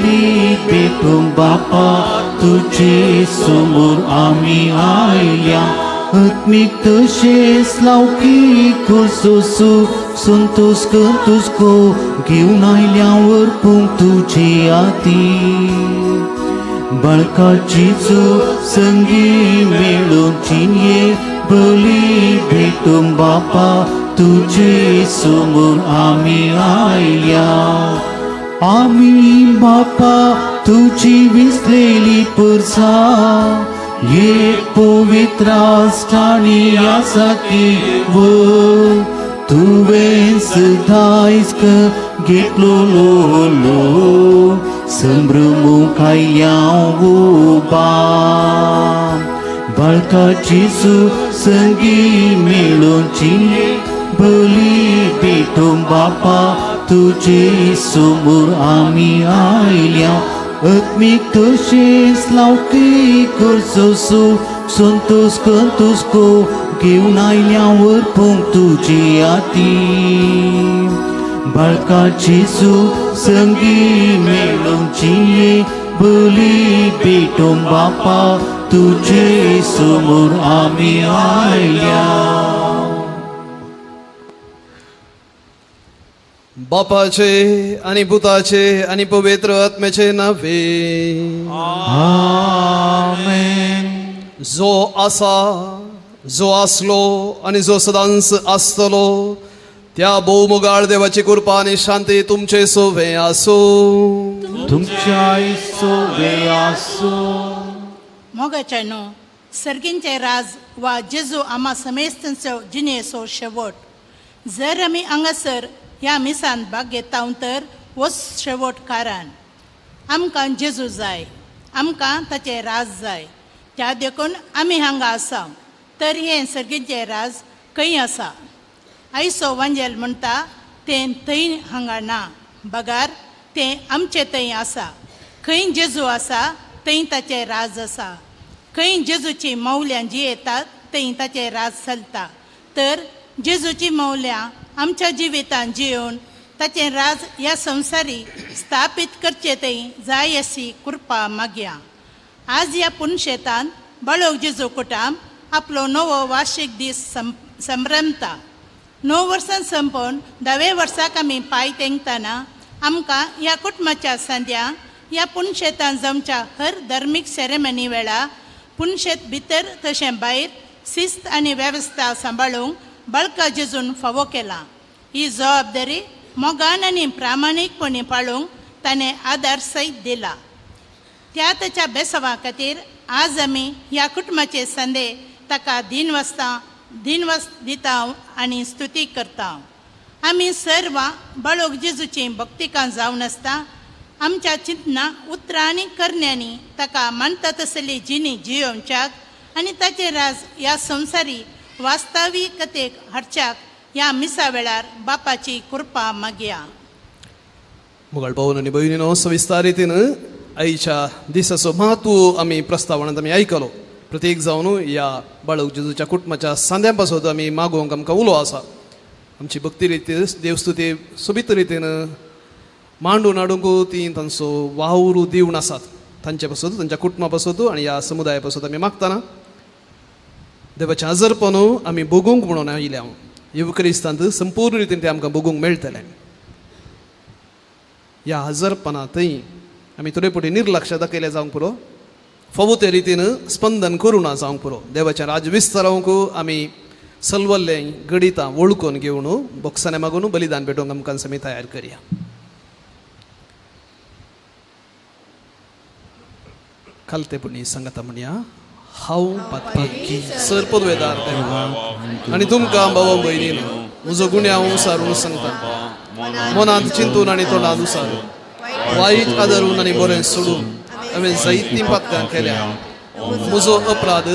बली भेटूंक बापा तुजे समोर आमी आयल्या आत्मीक तशेंच लौकीक गरजो संतोश करतुसको घेवन आयल्या व्हरपूंक तुजे हाती बाळकाची संगी मेळून चिनये बली भेटूंक बापा तुजे समोर आमी आयल्या आमी बापा तुजी विसलेली पुरसा एक पवित्र स्थानी आसा की वो तुवें सदांच घेतलो लो संभ्रमूंक आयल्या उबा बाळकाची संगी मेळून चिनये बली भेटूंक बापा तुजे समोर आमी आयल्या आत्मीक तशेंच लौकीक गरजो संतोश करतुसको घेवन आयल्या व्हरपूंक तुजे हाती बाळकाची संगी मेळून चिनये बली भेटूंक बापा तुजे समोर आमी आयल्या. बापाचे आणि पुताचे आणि पवित्र आत्म्याचे नावे. आमेन. जो आसा, जो आसलो आणि जो सदांच आसतलो त्या भोवमुगाळ देवाची कृपा आणि शांती तुमचे सोवे आसो. तुमच्या सोवे आसो. मोगाच्या न्हू सर्गींचे राज वा जेजू आमा समेस्तांचो जिणेचो शेवट. जर आमी हांगासर ह्या मिसान भाग घेता तर हो शेवट कारण आमकां जेजू जाय, आमकां ताचें राज जाय. त्या देखून आमी हांगा आसा. तर हें सर्गीचें राज खंय आसा? आयचो वांजेल म्हणटा तें थंय हांगा ना, बगार तें आमचे थंय आसा. खंय जेजू आसा थंय ताचें राज आसा. खंय जेजूची मौल्यां जी येतात थंय ताचें राज चलता. तर जेजूची मौल्यां आमच्या जिवितांत जियोवन ताचें राज ह्या संवसारी स्थापीत करचें थंय जाय अशी कृपा मागया. आज ह्या पुनशेतान बाळोक जेजू कुटाम आपलो नवो वार्षिक दीस संभ्रमता. 9 वर्सां संपोवन 10व्या वर्साक आमी पांय तेंकतना आमकां ह्या कुटुंबाच्या सांद्या ह्या पुनशेतान जमच्या हर धर्मीक सेरेमनी वेळा पुनशेत भितर तशें भायर शिस्त आनी वेवस्था सांबाळूंक बाळका जेजून फावो केला. ही जबाबदारी मोगान आनी प्रामाणीकपणी पाळूंक ताणें आदार सयत दिला. त्या ताच्या बेसवा खातीर आज आमी ह्या कुटुंबाचे संदे ताका दिनवास दिता आनी स्तुती करता. आमी सर्व बाळोक जेजूची भक्तिकां जावन आसता आमच्या चिंतना उतरां आनी करण्यांनी ताका मानता तसली जिणी जियोवच्याक आनी ताचें राज ह्या संवसारी वास्तविकतेक हाडच्याक ह्या मिसा वेळार बापाची कृपा मागया. मुगाळ भावन आनी भयणीनो, सविस्तर रितीन आयच्या दिसाचो म्हत्व आमी प्रस्तावनांत आमी आयकलो. प्रत्येक जावन ह्या बाळक जेजूच्या कुटुंबाच्या सांद्यां पासत आमी मागोवंक आमकां उलो आसा. आमची भक्ती रिती देवस्तुती सोबीत रितीन मांडून हाडूंक ती तांचो वावर दिवन आसात. तांचे पासत, तांच्या कुटुंबा पासत आनी ह्या समुदाया पासत आमी मागतना देवाचें आजरपण आमी भोगूंक म्हणून आयिल्ले हांव युवक्रिस्तांत संपूर्ण रितीन तें आमकां भोगूंक मेळटलें. ह्या हजरपणांतय आमी थोडे फावटी निर्लक्ष दाखयलें जावंक पुरो, फावो ते रितीन स्पंदन करूं ना जावंक पुरो. देवाचें राज विस्तारावंक आमी सलवल्लें गणितां वळखून घेवन बोक्सांनी मागून बलिदान पेटोवंक आमकां आमी तयार करया. खालतेपणी सांगता म्हणया, हांव पातकी सर पदवेदार देवा आनी तुमकां भाव भयणीन म्हजो गुन्यांव सारून सांगता. मनांत चिंतून आनी तोंडांत उसारून वायट आदरून आनी बरें सोडून हांवें जायतीं पातकां केल्या. म्हजो अपराध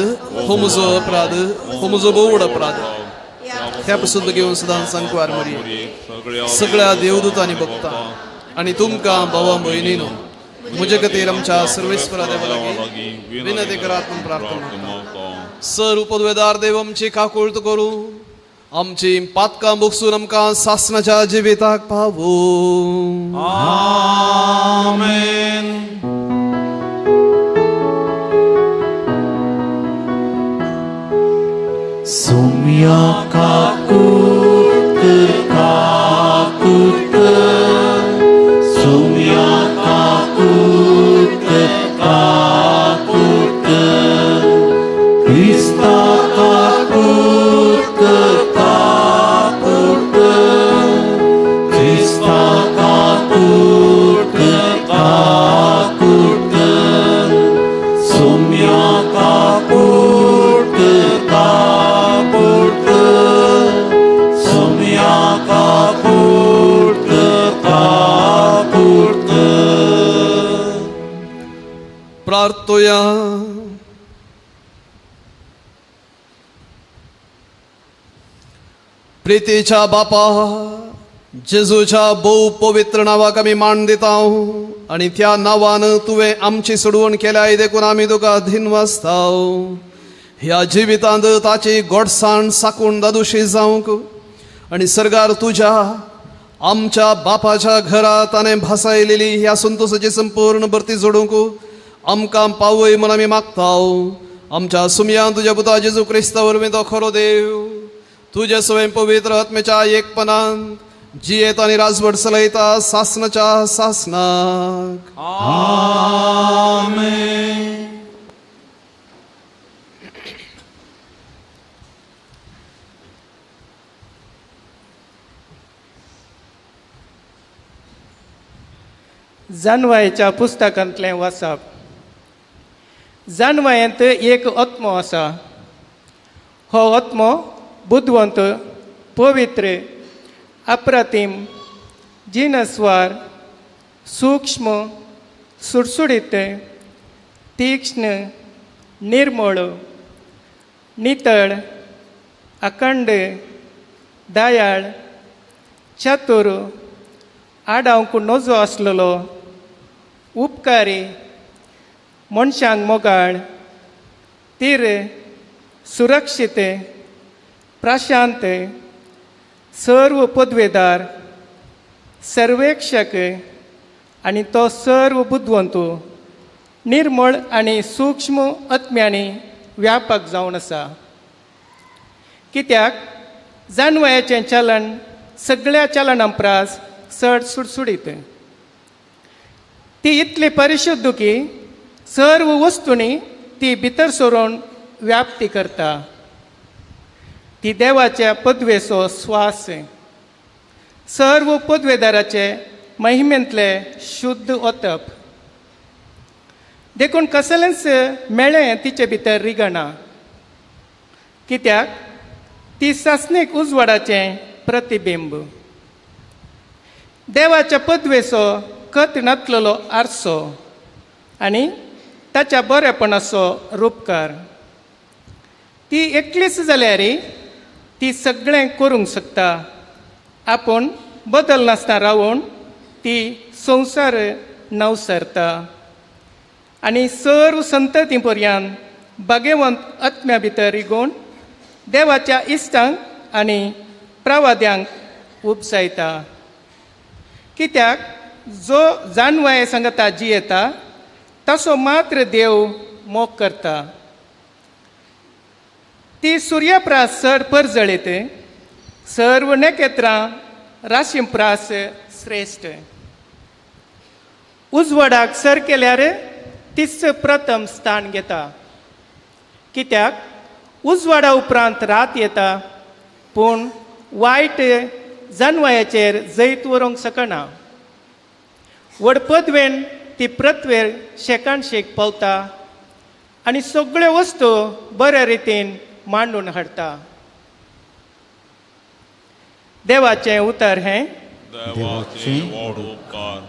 हो म्हजो अपराध हो म्हजो भोव अपराध. ह्या पसून घेवन सदां सांकवार मरी सगळ्या देवदूतांनी भोगता आनी तुमकां भावा भयणीनो म्हजे खातीर आमच्या सर्वेस्परा देवा लागीं विनंती करात म्हूण प्रार्थना. सर उपदवेदार देव आमची काकुळट करूं, आमची पातकां भोगसून आमकां सासणाच्या जिविताक पावूं. आमेन. सुम्या काकूत काकूत, सुम्या काकूत काकूत, क्रिस्ता काकूत काकूत, क्रिस्ता काकूत काकूत, सुम्या काकूत काकूत, सुम्या काकूत काकूत. प्रार्थोया. प्रितीच्या बापा, जेजूच्या भोव पवित्र नांवाक आमी मान दिता आनी त्या नांवान तुवें आमची सोडवण केल्या देखून आमी तुका धिनवासता. ह्या जिवितांत ताची गोडसाण साकून दादुशी जावंक आनी सरकार तुज्या आमच्या बापाच्या घरा ताणें भासायलेली ह्या संतोसाची संपूर्ण भरती जोडूंक आमकां पावय म्हूण आमी मागता. आमच्या सुमयान तुज्या पुता जेजू क्रिस्ता वरवीं तो खरो देव तुजे स्वयं पवित्र आत्मेच्या एकपणान जियेत आनी राजवट चलयता सासनाच्या सासनाक. आमेन. जानवायच्या पुस्तकांतलें वाचप. जानवायेंत एक आत्मो आसा. हो आत्मो बुदवंत, पवित्र, अप्रतिम, जिनसवार, सूक्ष्म, सुडसुडीत, तीक्ष्ण, निर्मळ, नितळ, अखंड, दयाळ, चतुर, आडावंक नजो आसलेलो, उपकारी, मनशांक मोगाळ, तीर, सुरक्षीत, प्रशांत, सर्व पदवेदार, सर्वेक्षक आनी तो सर्व बुदवंत, निर्मळ आनी सूक्ष्म आत्म्यांनी व्यापक जावन आसा. कित्याक जानवयाचें चलन सगळ्या चलनां परस चड सुडसुडीत. ती इतली परिशुद्ध की सर्व वस्तूंनी ती भितर सरून व्याप्ती करता. ती देवाच्या पदवेचो स्वास, सर्व पदवेदाराचे महिमेंतले शुद्ध ओतप. देखून कसलेंच मेळें तिचे भितर रिगना. कित्याक ती सासणीक उजवाडाचें प्रतिबिंब, देवाच्या पदवेचो कत नातलेलो आरसो आनी ताच्या बरेपणाचो रुपकार. ती एकलीच जाल्यार ती सगळें करूंक शकता. आपूण बदल नासतना रावून ती संवसार नवसरता आनी सर्व संतती पर्यंत भाग्यवंत आत्म्या भितर रिगोवन देवाच्या इश्टांक आनी प्रवाद्यांक उपसायता. कित्याक जो जानवाय सांगता जियेता तसो मात्र देव मोग करता. ती सुर्याप्रास चड परजळीत, सर्व नखेत्रां राशींप्रास श्रेश्ठ. उजवाडाक सर केल्यार तीच प्रथम स्थान घेता. कित्याक उजवाडा उपरांत रात येता, पूण वायट जानवयाचेर जैत व्हरूंक शकना. व्हड पदवेन ती पृथ्वेर शेकान शेक पावता आनी सगळ्यो वस्तू बऱ्या रितीन मांडून हाडटा. देवाचें उतर हें देवाचें व्हड उपकार.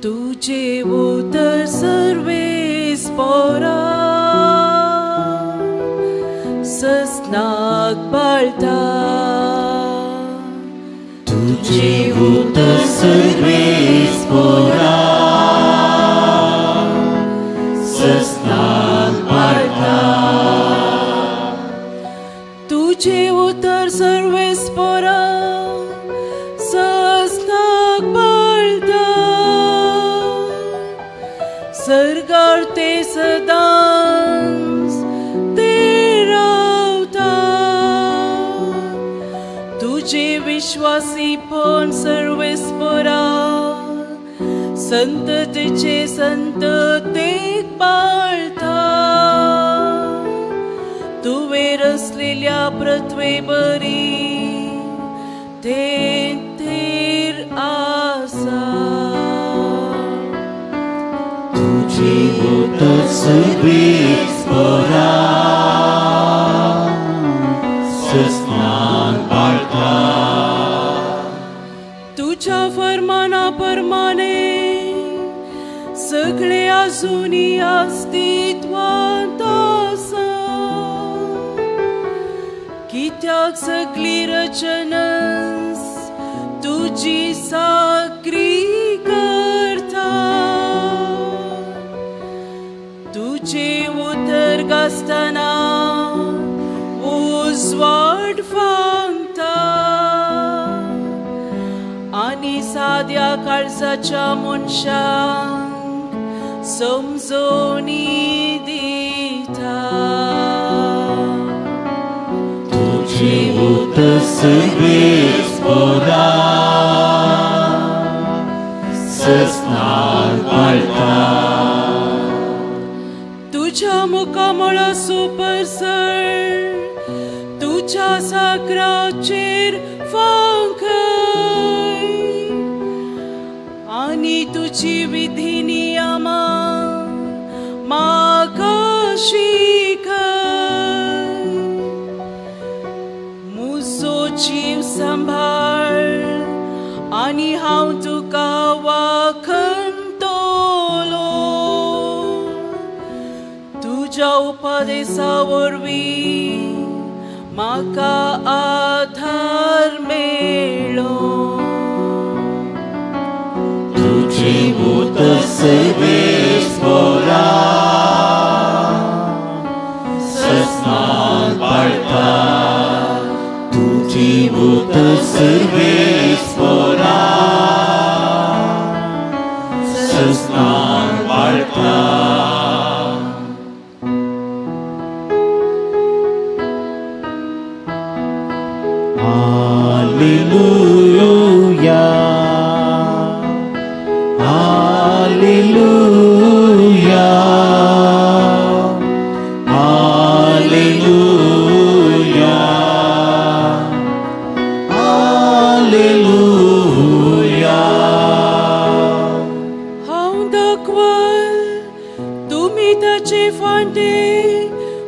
तुझे उतर सर्वेस पोरा ससनाक पाळता. तुझे उतर सर्वेस्पोरा सस्नाक पाळटा. तुझे उतर सर्वेस्पोरा सस्नाक पाळटा. सर्गार ते सदांच ते रावता. तुझे विश्वासीपण सर्वेस्पोरा संततेचे संततेक पाळता. तुवें रचलेल्या पृथ्वे बरी ते थीर आसा. तुझे उतर सर्वेस्पोरा सस्नाक पाळटा. तुझ्या फर्माना परमाने सगळे अजूनही अस्तित्वांत आसा. कित्याक सगळी रचनास तुजी साकरी करता. तुझे उतर गासतना उजवाड फांगता आनी साद्या काळजाच्या मनशांक समजोनी दिता. तुझे उतर सर्वेस्पोरा सस्नाक पाळटा. तुझ्या मुखामळा सुपरसर तुझ्या साकराचेर फांकय आनी तुजी विधी नियमां म्हाका शिकय. म्हजो जीव सांबाळ आनी हांव तुका वाखणटलो. तुज्या उपदेसा वरवीं म्हाका आधार मेळ्ळो. तुझे उतर सर्वेस्पोरा सस्नाक पाळटा. तुझे उतर सर्वेस्पोरा सस्नाक पाळटा. Alleluia, Alleluia, Alleluia, Alleluia. हांव दाखवल तुमी ताचे फांटे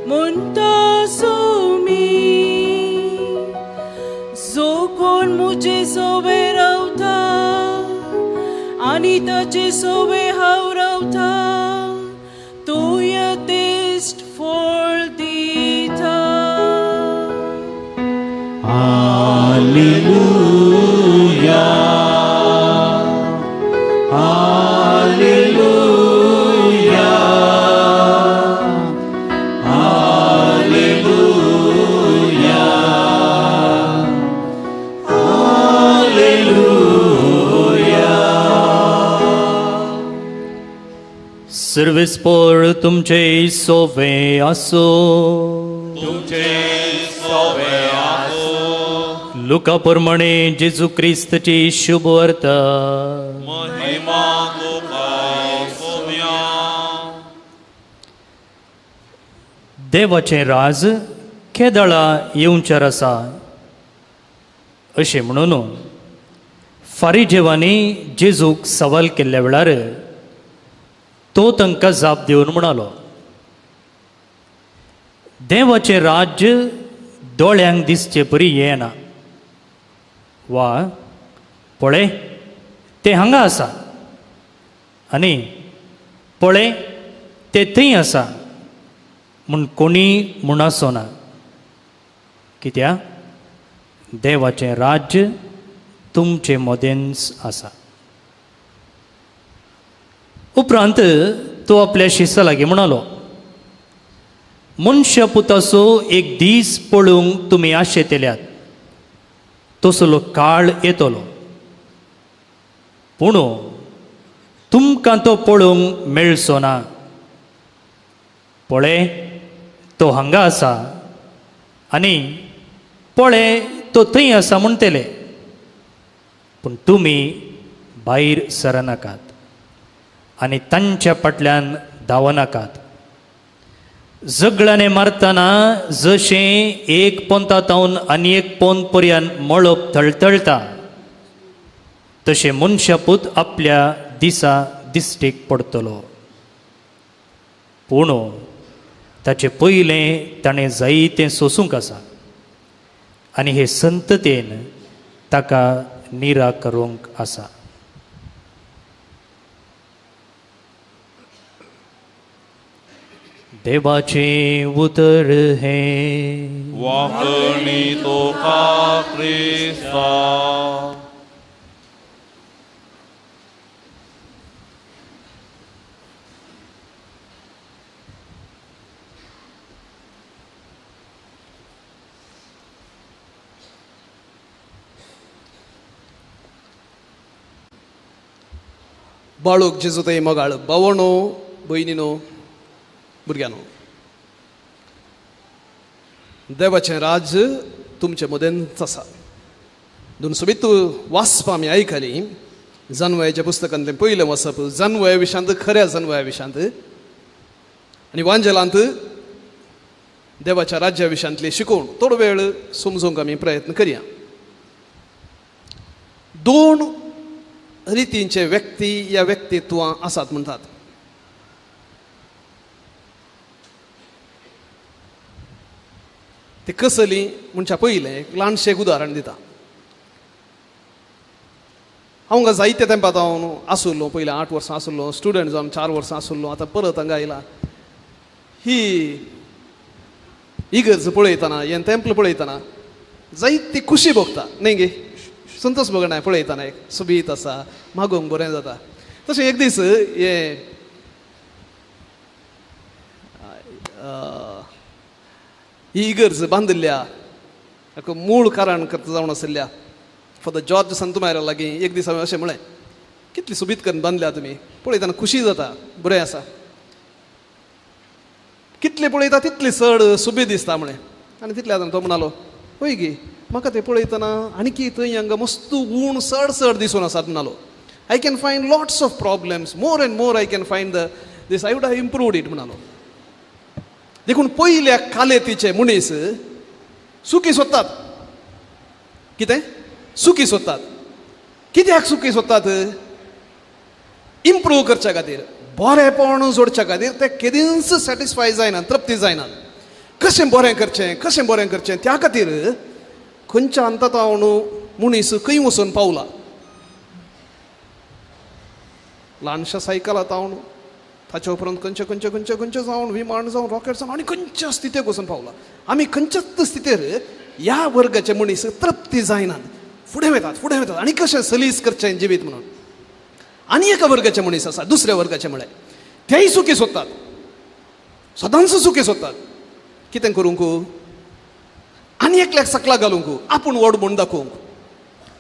म्हणटा सुमी. जो कोण म्हजे सोवे रावता आनी ताचे सोवे हांव रावता तो यथेश्ट फळ दिता. Alleluia, Alleluia, Alleluia, Alleluia. सर्वेस्पोर तुमचे सोवे आसो. तुमचे सोवे आसो. लुका प्रमाणे जेजू क्रिस्तची शुभ वार्ता. महिमा तुका सोम्या. देवाचें राज केदळा येवचेर आसा अशें म्हणून फारिजेवांनी जेजूक सवाल केल्ल्या वेळार तो तांकां जाप दिवन म्हणालो, देवाचें राज्य दोळ्यांक दिसचे परी येना. वा पळय तें हांगा आसा आनी पळय तें थंय आसा म्हूण कोणी म्हूण ना. कित्याक देवाचें राज्य तुमचे मदेंच आसा. उपरांत तो आपल्या शिसा लागीं म्हणालो, मनशा पुताचो एक दीस पळोवंक तुमी आशेतल्यात, तसलो काळ येतलो, पूण तुमकां तो पळोवंक मेळचो ना. पळय तो हांगा आसा आनी पळय तो थंय आसा म्हणटले, पूण तुमी भायर सरनाकात आनी तांच्या फाटल्यान धांवनाकात. झगड्याने मारतना जशें एक पोंता तावन आनी एक पोंत पर्यंत मळब थळथळटा, तशें मनशापूत आपल्या दिसा दिश्टीक पडटलो. पूण ताचे पयलें ताणें जायतें सोसूंक आसा आनी हे संततेन ताका निरा करूंक आसा. देवाचें उतर हें. वाकणी तुका क्रिस्ता. बाळूक जेजू थंय मोगाळ बावणो भयणीनो भुरग्यांनो, देवाचें राज्य तुमचे मदेंच आसा. दोन सोबीत वाचपां आमी आयकलीं. जानवयाच्या पुस्तकांतलें पयलें वाचप जानवया विशांत, खऱ्या जानवया विशांत, आनी वांजेलांत देवाच्या राज्या विशांतली शिकोवण थोडो वेळ समजूंक आमी प्रयत्न करया. दोन रितींचे व्यक्ती या व्यक्तित्वां आसात म्हणटात. ते कसली म्हणच्या पयलें एक ल्हानशें एक उदाहरण दिता. हांव हांगा जायते तेंपात हांव आसुल्लो, पयलीं 8 वर्सां आसुल्लो, स्टुडंट जावन 4 वर्सां आसुल्लो, आतां परत हांगा आयला. ही इगर्ज पळयतना, हें तेंपल पळयतना जायती खुशी भोगता न्ही गे, संतोष भोगना पळयतना, एक सोबीत आसा, मागोवंक बरें जाता. तशें एक दीस हें ही इगर्ज बांदिल्ल्या मूळ कारण करता जावन आशिल्ल्या फादर जॉर्ज संतमायरा लागीं एक दीस हांवें अशें म्हळें, कितली सोबीत करून बांदल्या तुमी, पळयतना खुशी जाता, बरें आसा, कितले पळयता तितली चड सोबीत दिसता म्हळें. आनी तितले आतां तो म्हणालो, हय गे, म्हाका तें पळयतना आणकी थंय हांगा मस्त ऊण चड चड दिसून आसात म्हणालो. I can find lots of problems, more and more I can find the this, I would have improved it म्हणालो. देखून पयल्या कालेतीचे मनीस सुखी सोदतात. कितें सुखी सोदतात? कित्याक सुखी सोदतात? इम्प्रूव करच्या खातीर, बरेंपण जोडच्या खातीर. ते केदींच सॅटिस्फाय जायना, तृप्ती जायना. कशें बरें करचें, कशें बरें करचें, त्या खातीर खंयच्या अंतात हांव मनीस खंय वचून पावला. ल्हानशा सायकलांत हांव, ताच्या उपरांत खंयचे खंयचे खंयचे खंयचे जावन विमान जावन रॉकेट जावन आनी खंयच्या स्थितेक वचून पावला. आमी खंयच्याच स्थितेर ह्या वर्गाचे मनीस तृप्ती जायनात, फुडें वतात, फुडें वतात आनी कशें सलीस करचें जिवीत म्हणून. आनी एका वर्गाचे मनीस आसा, दुसऱ्या वर्गाचे म्हळ्यार तेय सुखी सोदतात, सदांच सुखी सोदतात. कितें करूंक आनी एकल्याक सकला घालूंक, आपूण व्हड म्हूण दाखोवंक.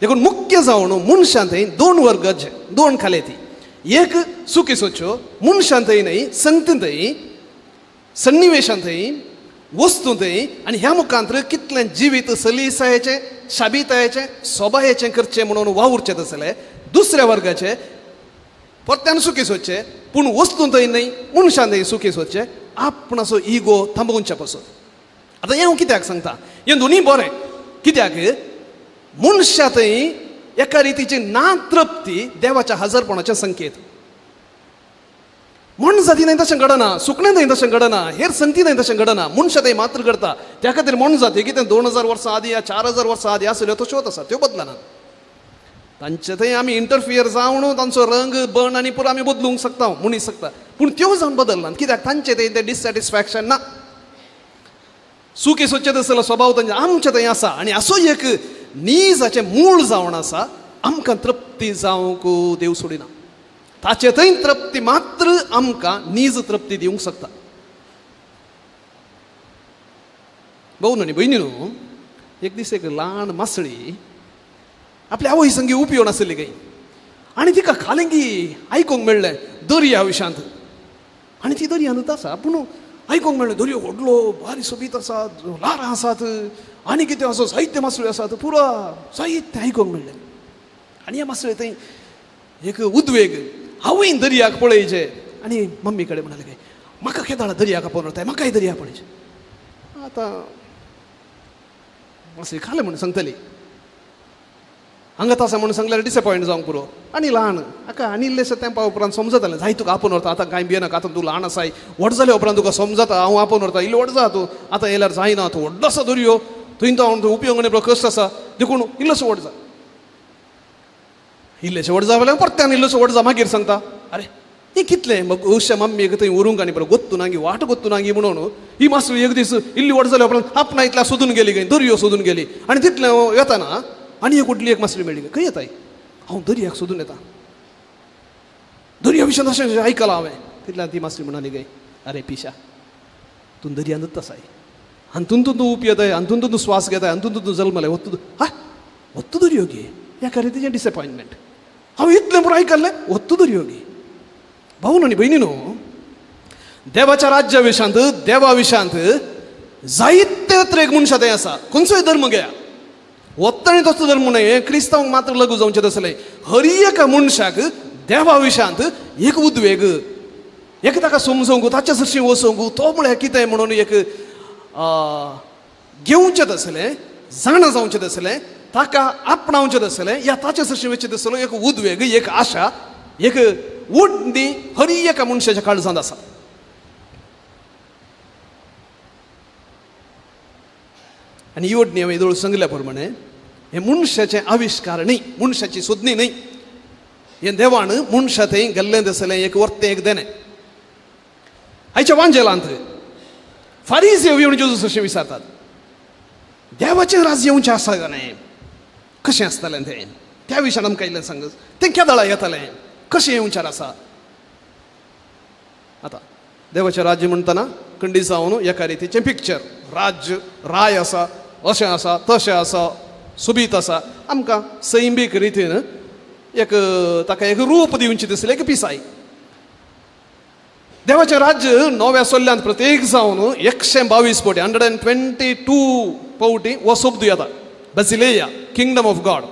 देखून मुख्य जावन मनशां थंय दोन वर्गाचे, दोन खालेती. एक सुखी सोदच्यो मनशां थंय न्हय, संगती थंय, सन्निवेशां थंय, वस्तू थंय, आनी ह्या मुखांत कितलें जिवीत सलीसायेचें, शाबीतायेचें, सोबायेचें करचें म्हणून वावुरचें तसलें. दुसऱ्या वर्गाचे परत्यान सुखी सोदचें, पूण वस्तू थंय न्हय, मनशां थंय सुखी सोदचें, आपणाचो इगो थांबोवच्या पासत. आतां हें हांव कित्याक सांगता, हें दोनूय बरें कित्याक मनशा थंय एका रितीची ना तृप्ती देवाच्या हजरपणाचे संकेत. मोनजाती थंय तशें घडना, सुकणें थंय तशें घडना, हेर संती थंय तशें घडना, मनशां थंय मात्र घडता. त्या खातीर मोनजाती कितें 2000 वर्सां आदी या 4000 वर्सां आदी आसल्यो तश्योच आसा, त्यो बदलना. तांचे थंय आमी इंटरफियर जावन तांचो रंग बर्ण आनी पुरो आमी बदलूंक शकता, मनीस शकता, पूण त्यो जावन बदलना कित्याक तांचे थंय तें डिसॅटिस्फॅक्शन ना. सुखी सोदचें तसलो स्वभाव तांचे आमचे थंय आसा आनी असो एक निजाचें मूळ जावन आसा आमकां तृप्ती जावंक देव सोडिना. ताचे थंय तृप्ती मात्र आमकां नीज तृप्ती दिवंक शकता. भाऊ न्हय भयणी न्हू, एक दीस एक ल्हान मासळी आपल्या आवय संगी उपयोन आसली खंय आनी तिका खालिंगी आयकूंक मेळ्ळें दर्या विशांत. आनी ती दर्यांत आसा पूण आयकूंक मेळ्ळें दर्यो व्हडलो भारी सोबीत आसा, ल्हारां आसात आनी कितें आसा, जायते मासळ्यो आसात, पुरो जायते आयकूंक मेळ्ळें. आनी ह्या मासळे थंय एक उद्वेग, हांवूय दर्याक पळयचें. आनी मम्मी कडेन म्हणाले काय म्हाका केदाळा दर्याक आपोवन व्हरताय, म्हाकाय दर्या पळयचें. आतां मासळी खालें म्हणून सांगतली, हांगा आसा म्हणून सांगल्यार डिसपॉयंट जावंक पुरो. आनी ल्हान हाका आनी इल्लेशें तेंपा उपरांत समजतालें, जाय तुका आपोवन व्हरता, आतां कांय भियेनाका, आतां तूं ल्हान आसाय, व्हड जाल्या उपरांत तुका समजता हांव आपोवन व्हरता, इल्लो व्हड जा तूं, आतां येयल्यार जायना, तूं व्हडलो आसा दर्यो, थंय तो हांव उपयोग आनी कश्ट आसा, देखून इल्लोसो व्हड जा. इल्लेशें व्हड जा जाल्यार परत्यान इल्लोसो व्हड जा, मागीर सांगता अरे हें कितलें अशें मम्मीक थंय व्हरूंक आनी बरो गोत्तू नागी वाट गोत्तू नागी म्हणून ही मासळी एक दीस इल्ली व्हड जाल्या उपरांत आपणा इतल्या सोदून गेली खंय, दर्यो सोदून गेली. आनी तितलें येताना आनी एक व्हडली एक मासळी मेळ्ळी. खंय येताय? हांव दर्याक सोदून येता, दर्या विशयान अशें आयकलां हांवें. तितल्यान ती मासळी म्हणाली गय, अरे पिशा, तूं दर्यांतच आसाय, हातून तूं तूं उपयताय, हातून तूं श्वास घेताय, हातून तूं जल्मलाय, वत्तू हा वत्तू दर्यो गे. ह्या खरें तिजें डिसपॉयंटमेंट, हांव इतलें पुरो आयकल्लें, वत्तू दर्यो गे. भाऊ न्हय भयणी न्हू, देवाच्या राज्या विशांत देवा विशांत जायते तरेक मनशां थंय आसा. खंयचोय धर्म घेया, वत्तणी तसो धर्म न्हय, क्रिस्तांव मात्र लघु जावचें तसलें. हर एका मनशाक देवा विशांत एक उद्वेग, एक ताका समजोवंक, ताच्या सरशीं वचोंक, तो म्हळ्यार कितें म्हणून एक घेवचें तसलें, जाणा जावचें तसलें, ताका आपणावचें तसलें, या ताच्या सरशीं वचचें तसलो एक उद्वेग, एक आशा, एक ओडणी हर एका मनशाच्या काळजांत आसा. आनी ही ओडणी हांवें येदोळ सांगल्या प्रमाणे हें मनशाचें आविश्कार न्हय, मनशाची सोदणी न्हय, हें देवान मनशा थंय गेल्लें तसलें एक वर्तें एक देणें. आयच्या वांजेलांत फारीज येवन जेजू अशें विचारतात, देवाचें राज्य येवचें आसा काय न्हय, कशें आसतलें तें, त्या विशयान आमकां इल्लें सांग, तें केदळा येतलें, कशें येवचें आसा. आतां देवाचें राज्य म्हणटना खंडीत जावन एका रितीचें पिक्चर, राज्य राय आसा, अशें आसा, तशें आसा, सोबीत आसा, आमकां सैमीक रितीन एक ताका एक रूप दिवचें दिसलें, एक पिसाय. देवाचें राज्य नव्या सोल्ल्यांत प्रत्येक जावन 122 पवटी, 122 पवटी हो शब्द येता, बसिलेया, किंगडम ऑफ गॉड,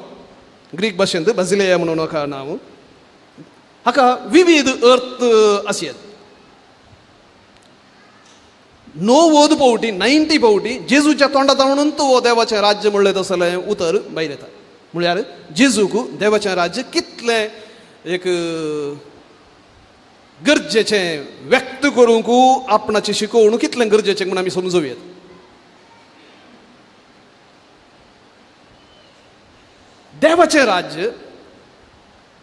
ग्रीक भाशेंत बसिलेया म्हणून हाका नांव. हाका विविध अर्थ आसयेत. 90 पवटी, 90 पवटी जेजूच्या तोंडांत म्हणून तो देवाचें राज्य म्हणलें तसलें उतर भायर येता. म्हळ्यार जेजूक देवाचें राज्य कितलें एक गरजेचें व्यक्त करूंक, आपणाची शिकोवण कितलें गरजेचें म्हूण आमी समजूं. देवाचें राज्य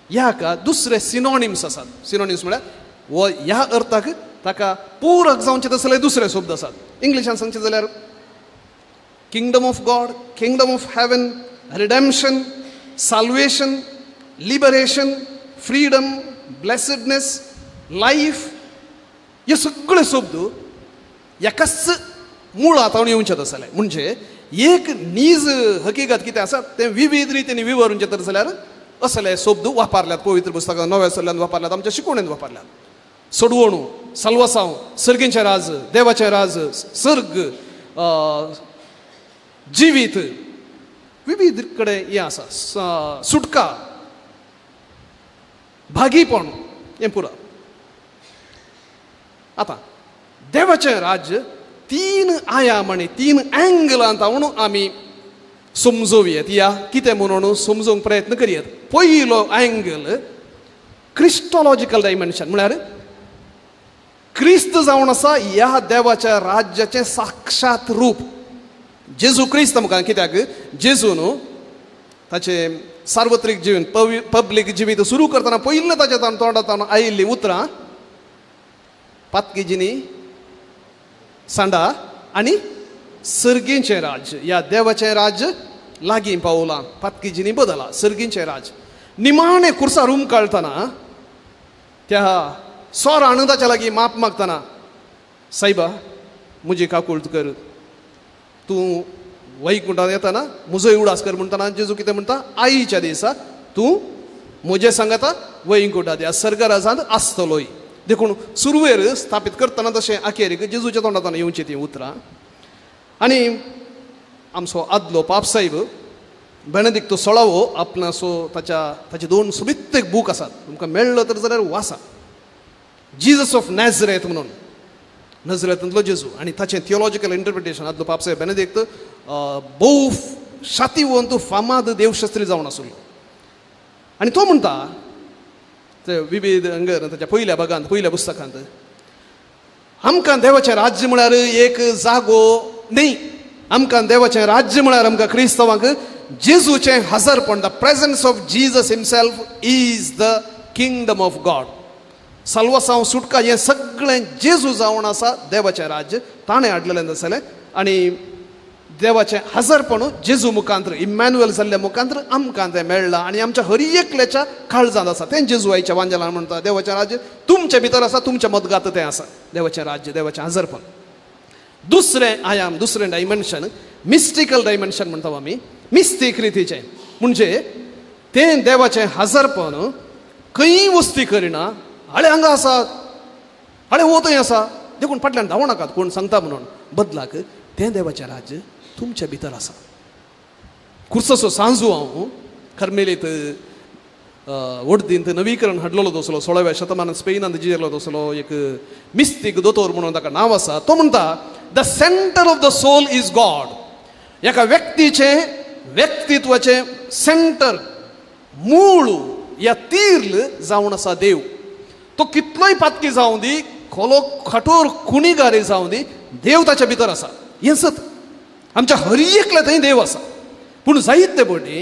ह्या दुसरे सिनोनिम्स आसात. सिनोनिम्स म्हळ्यार हो ह्या अर्थाक ताका पूरक जावचें तसले दुसरे शब्द आसात. इंग्लिशान सांगचें जाल्यार kingdom of God, kingdom of heaven, redemption, salvation, liberation, freedom, blessedness, life, हे सगळे शब्द एकाच मुळांत येवचें तसले. म्हणजे एक नीज हकीकत कितें आसा तें विविध रितीन विवरूंचें तर जाल्यार असले शब्द वापरल्यात पवित्र पुस्तकां नव्या सल्ल्यान वापरल्यात, आमच्या शिकवणेन वापरल्यात. सोडवणू, साल्वासांव, सर्गींचें राज, देवाचें राज, सर्ग, जिवीत, विविध कडेन हें आसा, सुटका, भागीपण, हें पुरो. आतां देवाचें राज्य 3 आयाम आनी 3 एंगलांत म्हणून आमी समजोवयेत, या कितें म्हणून समजोवंक प्रयत्न करयेत. पयलो एंगल क्रिस्टोलॉजिकल डायमेन्शन, म्हळ्यार क्रिस्त जावन आसा ह्या देवाच्या राज्याचें साक्षात रूप जेजू क्रिस्त. आमकां कित्याक जेजू न्हू ताचें सार्वत्रीक जिवीत, पब्लीक जिवीत सुरू करतना पयलें ताच्या तोंडांत आयिल्लीं उतरां पातकीजिनी सांडा आनी सर्गींचें राज्य, ह्या देवाचें राज्य लागीं पावलां, पातकी जिणी बदला, सर्गींचें राज. निमाणें कुर्सार उमकाळतना त्या सोरान ताच्या लागीं माप मागतना, सायबा म्हजी काकूळट कर, तूं वैकुंठांत येतना म्हजोय उडास कर म्हणटना जेजू कितें म्हणटा, आईच्या दिसा तूं म्हजें सांगता वैकुंठांत ह्या सर्गराजांत आसतलोय. देखून सुरवेर स्थापीत करतना तशें अखेरीक जेजूच्या तोंडांतल्यान येवचीं तीं उतरां. आनी आमचो आदलो पापसाहेब बेनेदिक्तो सोळावो आपणाचो ताचे दोन सोबीत एक बूक आसात, तुमकां मेळ्ळो तर जाल्यार वाचा, जीजस ऑफ नॅझरेथ म्हणून, नजरेंतलो जेजू, आनी ताचें थियोलॉजिकल इंटरप्रिटेशन आदलो पापसाहेब बेनेदिक्त भोव शातिवंत फामाद देवशास्त्री जावन आसलो. आनी तो म्हणटा ते विविध अंगर ताच्या पयल्या भागांत, पयल्या पुस्तकांत, आमकां देवाचें राज्य म्हळ्यार एक जागो न्ही, आमकां देवाचें राज्य म्हळ्यार आमकां क्रिस्तांवांक जेजूचें हजरपण, the presence of Jesus himself is the kingdom of God. साल्वासांव सुटका हें सगळें जेजू जावन आसा देवाचें राज्य ताणें हाडलेलें आसलें. आनी देवाचें हजरपण जेजू मुखांत्र, इमॅन्युएल जाल्ल्या मुखांत्र आमकां तें मेळ्ळां आनी आमच्या हर एकल्याच्या काळजांत आसा. तें जेजू आयच्या वांजेलान म्हणटा देवाचें राज्य तुमचे भितर आसा, तुमच्या मदगात तें आसा, देवाचें राज्य, देवाचें हजरपण. दुसरें आयाम, दुसरें डायमेन्शन, मिस्टिकल डायमेन्शन म्हणटा आमी, मिस्तीक रितीचें, म्हणजे तें देवाचें हजरपण खंय वस्ती करिना, हाळे हांगा आसा, हाळे हो थंय आसा, देखून फाटल्यान धांवो नाकात कोण सांगता म्हणून, बदलाक तें देवाचें राज्य तुमच्या भितर आसा. खुर्साचो सांजू हांव कर्मेलीत वडदींत नवीकरण हाडलेलो तसलो 16व्या शतमानात स्पेनांत जियेलो तसलो एक मिस्तीक दोतोर म्हणून ताका नांव आसा. तो म्हणटा the centre of the soul is God. एका व्यक्तीचें व्यक्तित्वाचें सेंटर, मूळ या तीर्ल जावन आसा देव. तो कितलोय पातकी जावं दी, खोलो खठोर खुणीगारी जावं दी, देव ताच्या भितर आसा. हें सत आमच्या हर एकल्या थंय देव आसा. पूण जायते पटी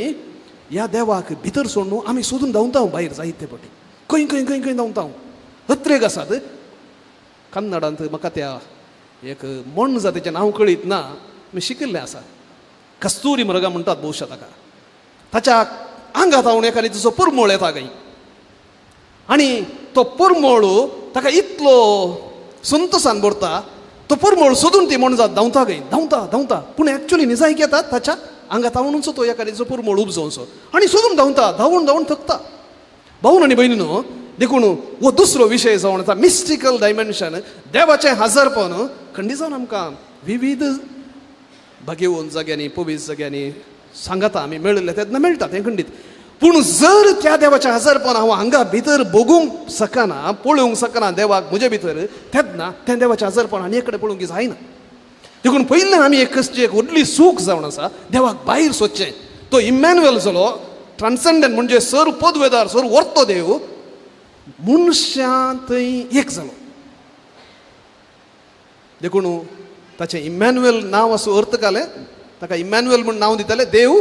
ह्या देवाक भितर सोडून आमी सोदून धांवता भायर, जायते पटी खंय खंय खंय खंय धांवता. अत्रेक आसात कन्नडांत म्हाका त्या एक मण जातीचें नांव कळीत ना, आमी शिकिल्लें आसा, कस्तुरी मृगा म्हणटात भोवशा ताका. ताच्या आंगात हांव एका रितीचो पुरमोळ येता खंय, आनी तो पुरमोळ ताका इतलो संतोसान भरता, तो पुरमोळ सोदून ती मोणजात धांवता खंय, धांवता धांवता, पूण एक्चुली निजायक येता ताच्या आंगात हांवूनचो तो एका रितीचो पुरमोळ उपजोवचो आनी सोदून धांवता, धांवून धांवून थकता. भावन आनी भयणीनो, देखून हो दुसरो विशय जावन आसा मिस्टिकल डायमेन्शन, देवाचें हजरपण खंडीत जावन आमकां विविध भागेवन जाग्यांनी, पवीस जाग्यांनी सांगाता आमी मेळिल्ले तेन्ना मेळटा तें खंडीत. पूण जर त्या देवाचें हजरपण हांव हांगा भितर भोगूंक शकना, पळोवंक शकना देवाक म्हजे भितर, तेन्ना तें देवाचें हजरपण आनी एक कडेन पळोवंक जायना. देखून पयलें आमी एक कसली एक व्हडली सूख जावन आसा देवाक भायर सोदचें. तो इमॅन्युएल जालो, ट्रान्संडंट म्हणजे सर पदवेदार, सर वर्तो देव मनशां थंय एक जालो. देखून ताचें इमॅन्युएल नांव असो अर्थ घालें, ताका इमॅन्युएल म्हूण नांव दिताले, देव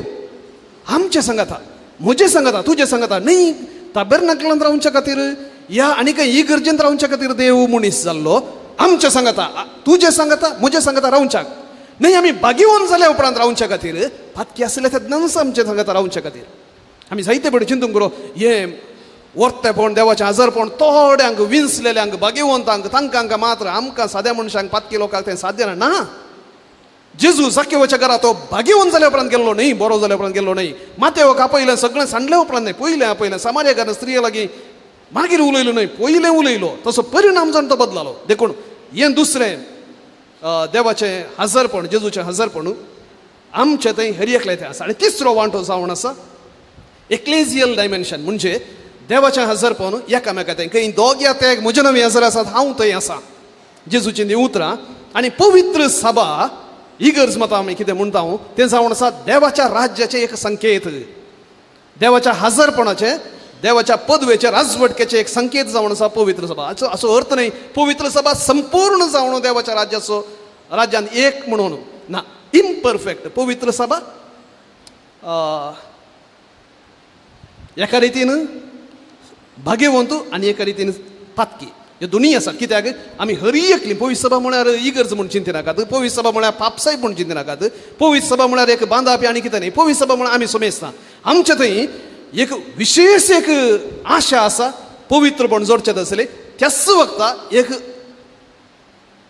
आमचें सांगाता, म्हजें सांगाता, तुजें सांगाता न्ही. ताबेरनाकलांत रावच्या खातीर या आनी खंय इगर्जेंत रावच्या खातीर देव मनीस जाल्लो, आमचें सांगाता, तुजें सांगाता, म्हजें सांगाता रावच्याक न्ही. आमी बागेवन जाल्या उपरांत रावच्या खातीर, पातकी आसले तेन्नाच आमचें सांगाता रावच्या खातीर. आमी जायते पडे चिंतूंक करो हें वर्तेपण, देवाचें आजारपण थोड्यांक विंचलेल्यांक, भाग्यवंतांक, तांकां मात्र, आमकां साद्या मनशांक, पातकी लोकांक तें साध्य ना. जेजू जाकेवाच्या घरा तो भाग्यवंत जाल्या उपरांत गेल्लो न्ही, बरो जाल्या उपरांत गेल्लो न्ही. मातेवक आपयलें सगळें सांडल्या उपरांत न्ही, पयलें आपयलें, सामार्या घरा स्त्रिये लागीं मागीर उलयलो न्हय, पयलें उलयलो, तसो परिणाम जावन तो बदलालो. देखून हें दुसरें देवाचें हजरपण, जेजूचें हजरपण आमचें थंय हर एकलें तें आसा. आनी तिसरो वांटो जावन आसा एक्लेजियल डायमेन्शन, म्हणजे देवाचें हजरपण एकामेका थंय खंय दोग या ते म्हजे नवे हजर आसात, हांव थंय आसा, जेजूचीं तीं उतरां. आनी पवित्र सभा इगर्ज मतां आमी कितें म्हणटा तें जावन आसा देवाच्या राज्याचें एक संकेत, देवाच्या हजरपणाचें, देवाच्या पदवेचें, राजवटकेचें एक संकेत जावन आसा पवित्र सभा. हाचो असो अर्थ न्हय पवित्र सभा संपूर्ण जावन देवाच्या राज्याचो राज्यान एक म्हणून ना, इम्परफेक्ट पवित्र सभा एका रितीन भाग्यवंत आनी एका रितीन पातकी. ह्यो दोनूय आसात. कित्याक आमी हरी एकली पवित्र सभा म्हळ्यार इगर्ज म्हूण चिंतिनाकात, पवित्र सभा म्हळ्यार पापसाय म्हूण चिंतिनाकात, पवित्र सभा म्हळ्यार एक बांदापी आनी कितें न्ही. पवित्र सभा म्हळ्यार आमी समेस्तां आमचे थंय एक विशेष एक आशा आसा पवित्रपण जोडचें आसलें. त्याच वखता एक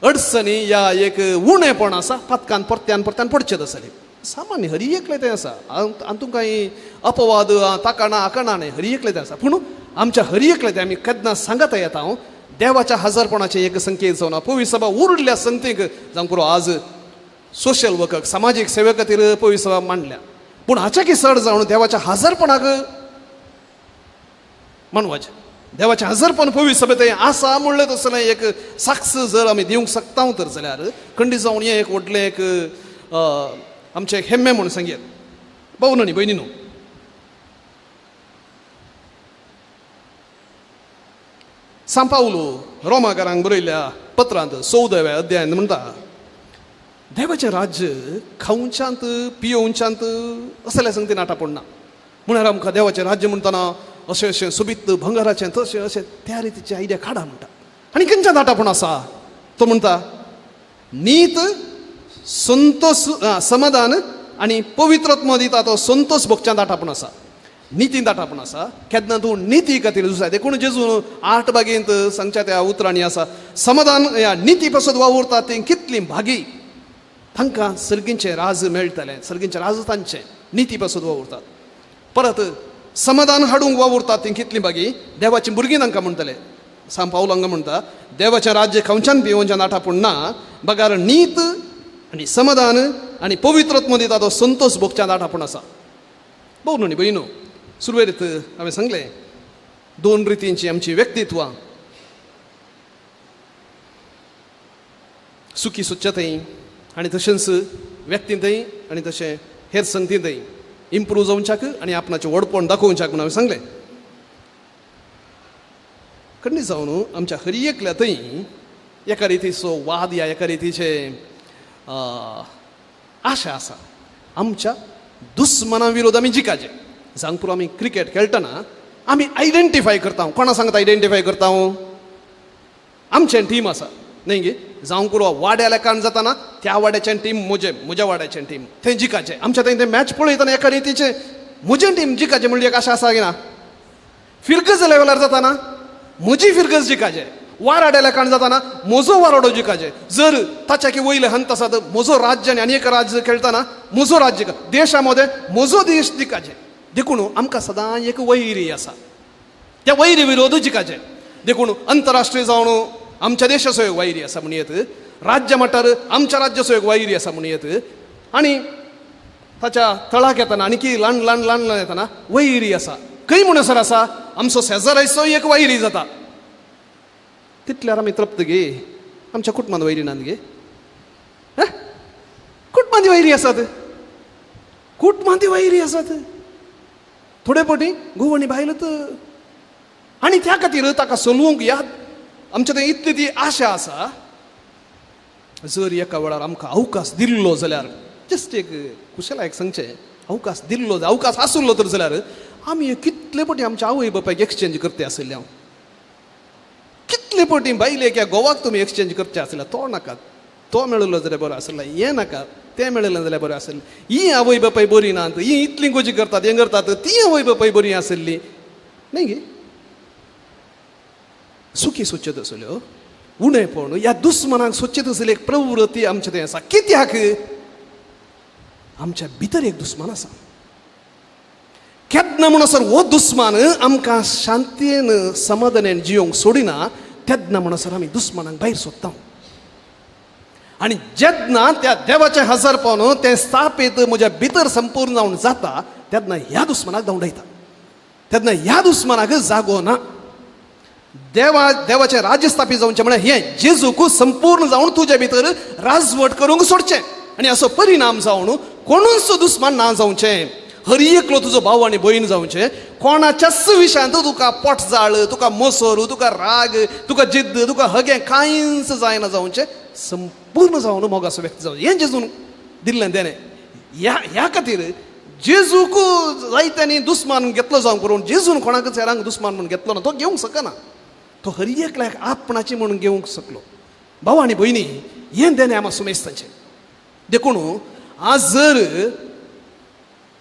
अडचणी या एक उणेपण आसा पातकान परत्यान परत्यान पडचें आसलें. सामान्य हरी एकलें तें आसा, हातूंत कांय अपवाद ताका ना हाका ना न्ही, हरी एकलें तें आसा. पूण आमच्या हरी एकलें तें आमी केन्ना सांगता येता हांव देवाच्या हजारपणाचें एक संकेत जावन पवित्र सभा उरल्या संगतीक जावं पुरो आज सोशल वर्कक समाजीक सेवे खातीर पवित्र सभा मांडल्या, पूण हाच्याकी चड जावन देवाच्या हजारपणाक मानवाचें देवाचें हजारपण पवित्र सभे थंय आसा म्हणलें तसलें एक साक्ष जर आमी दिवंक शकता तर जाल्यार खंडीत जावन हें एक व्हडलें एक आमचें एक हेम्में म्हूण सांगयेत. भाव न्ही भयणी न्हू, सांव पावलो रोमाकारांक बरयल्ल्या पत्रांत 14व्या अध्यायांत म्हणटा, देवाचें राज्य खावच्यांत पियोवच्यांत असल्या संगती नाटा पडना. म्हळ्यार आमकां देवाचें राज्य म्हणटना अशें अशें सोबीत भंगाराचें तशें अशें त्या रितीचे आयडिया काडा म्हणटा. आनी खंयच्या नाटापण आसा तो म्हणटा नीत संतोष समाधान आनी पवित्रत्व दिता तो संतोष भोगच्या दाटापण आसा, नितीन दाटापण आसा. केन्ना तूं निती खातीर झुजाय देखून जेजून 8 बागेंत सांगच्या त्या उतरांनी आसा समाधान ह्या निती पासत वावुरता ती कितली भागी तांकां सर्गींचें राज मेळटलें, सर्गींचें राज तांचें निती पासत वावुरतात. परत समाधान हाडूंक वावुरतात ती कितली भागी देवाची भुरगीं तांकां म्हणटले. सांव पावल हांगा म्हणटा देवाचें राज्य खावच्यान पिवोवच्यान आटापूण ना, बगार नीत आनी समाधान आनी पवित्रत्व दिता तो संतोष भोगच्यान आटापूण आसा. भोव न्ही भयणो, सुरवेरीत हांवें सांगलें दोन रितींची आमची व्यक्तित्वां, सुखी सोदच्या थंय आनी तशेंच व्यक्तींतय आनी तशें हेर संगतींतय इम्प्रूव जावच्याक आनी आपणाचें व्हडपण दाखोवच्याक म्हूण हांवें सांगलें. खंडीत जावन आमच्या हरी एकल्या थंय एका रितीचो वाद या एका रितीचे आशा आसा आमच्या दुस्मना विरोध आमी जिखाचे. जांगपूर आमी क्रिकेट खेळटना आमी आयडेंटिफाय करता. कोणा सांगता आयडेंटिफाय करता? आमचें टीम आसा न्ही गे, जावं पुरो वाड्या लेखान जाताना त्या वाड्याचें टीम म्हजें, म्हज्या वाड्याचें टीम थंय जिखाचें. आमच्या थंय तें मॅच पळयतना एका रितीचें म्हजें टीम जिखाचें म्हणल्यार एक आशा आसा की ना. फिरगज लेवलार जाताना म्हजी फिरगज जिखाचें, वाराड्या लेखान जाताना म्हजो वाराडो जिखाचें. जर ताच्या की वयले हंत आसात म्हजो राज्य आनी एक राज्य खेळटना म्हजो राज्य देशा मदें म्हजो देश जिखाचें. देखून आमकां सदां एक वैरी आसा, त्या वैरी विरोध जिखाचें. देखून अंतरराष्ट्रीय जावन आमच्या देशाचो एक वैरी आसा म्हणयेत, राज्य म्हटल्यार आमच्या राज्याचो एक वैरी आसा म्हणयेत, आनी ताच्या तळाक येतना आनी ल्हान ल्हान ल्हान ल्हान येतना वैरी आसा. खंय म्हणसर आसा आमचो शेजाराचो एक वैरी जाता. तितल्यार आमी तृप्त गे, आमच्या कुटुंबांत वैरी नात गे, कुटुंबांत वैरी आसात, कुटुंबांत वैरी आसात. थोडे पटी घोव आनी बायल आनी त्या खातीर ताका सोलवंक याद आमच्या थंय इतली ती आशा आसा. जर एका वेळार आमकां अवकाश दिल्लो जाल्यार जस्ट एक कुशलायक सांगचें, अवकाश दिल्लो अवकाश आसलो तर जाल्यार आमी कितले पटी आमच्या आवय बापायक एक्सचेंज करते आशिल्ले. हांव कितले पटी बायलेक ह्या गोवाक तुमी एक्सचेंज करचे आसले, तो नाका तो मेळिल्लो जाल्यार बरो आसलो, हें नाका तें मेळिल्लें जाल्यार बरें आसलें, ही आवय बापाय बरी नात, ही इतली गोजी करतात हें करतात, ती आवय बापाय बरी आसली न्ही गे. सुखी सोदचें आसल्यो उणेपण ह्या दुस्मनाक सोदचें आसली एक प्रवृत्ती आमचे थंय आसा. कित्याक आमच्या भितर एक दुस्मान आसा. केन्ना म्हणसर हो दुस्मान आमकां शांतीन समाधानान जियोंक सोडिना तेन्ना म्हणसर आमी दुस्मनाक भायर सोदता. आनी जेन्ना त्या देवाचें हजारपण तें स्थापीत म्हज्या भितर संपूर्ण जावन जाता तेन्ना ह्या दुस्मनाक धांवडायता, तेन्ना ह्या दुस्मनाक जागो ना. देवा देवाचें राज्य स्थापीत जावचें म्हळ्यार हें जेजूक संपूर्ण जावन तुज्या भितर राजवट करूंक सोडचें आनी असो परिणाम जावन कोणूच दुस्मान ना जावचें. हर एकलो तुजो भाव आनी भयण जावचें. कोणाच्याच विशयांत तुका पोटजाळ, तुका मोसोर, तुका राग, तुका जिद्द, तुका हगें कांयच जायना जावचें, संपूर्ण जावन मोगाचो व्यक्ती जावचें. हें जेजून दिल्लें देणें. ह्या ह्या खातीर जेजूक जायत्यांनी दुस्मान घेतलो जावंक करून जेजून कोणाकच हेरांक दुस्मान म्हूण घेतलो ना, तो घेवंक शकना. तो हर एकल्याक आपणाची म्हणून घेवंक शकलो. भाव आनी भयणी, हें देणें आमा सुमेस्तांचें. देखून आज जर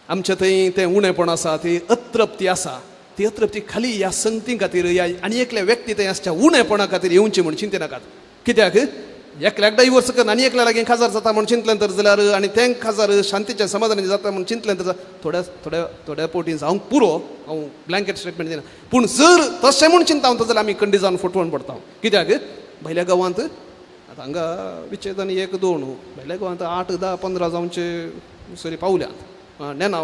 आमच्या थंय तें उणेपण आसा, ती अतृप्ती आसा, ती अतृप्ती खाली ह्या संगती खातीर ह्या आनी एकल्या व्यक्ती थंय आसच्या उणेपणा खातीर येवची म्हूण चिंते नाकात. कित्याक एकल्याक डायवर्स करून आनी एकल्या लागीं खाजार जाता म्हूण चिंतलें तर जाल्यार आनी तें खाजार शांतीच्या समाधानान जाता म्हूण चिंतलें तर थोड्या थोड्या थोड्या पोटी जावंक पुरो. हांव ब्लँकेट स्टेटमेंट दिना, पूण जर तशें म्हूण चिंता जाल्यार आमी खंडी जावन फटवण पडटा. कित्याक भायल्या गांवांत आतां हांगा विच्छेदन 1 2, भायल्या गांवांत 8 10 15 जावचे सरी पावल्यात. नेना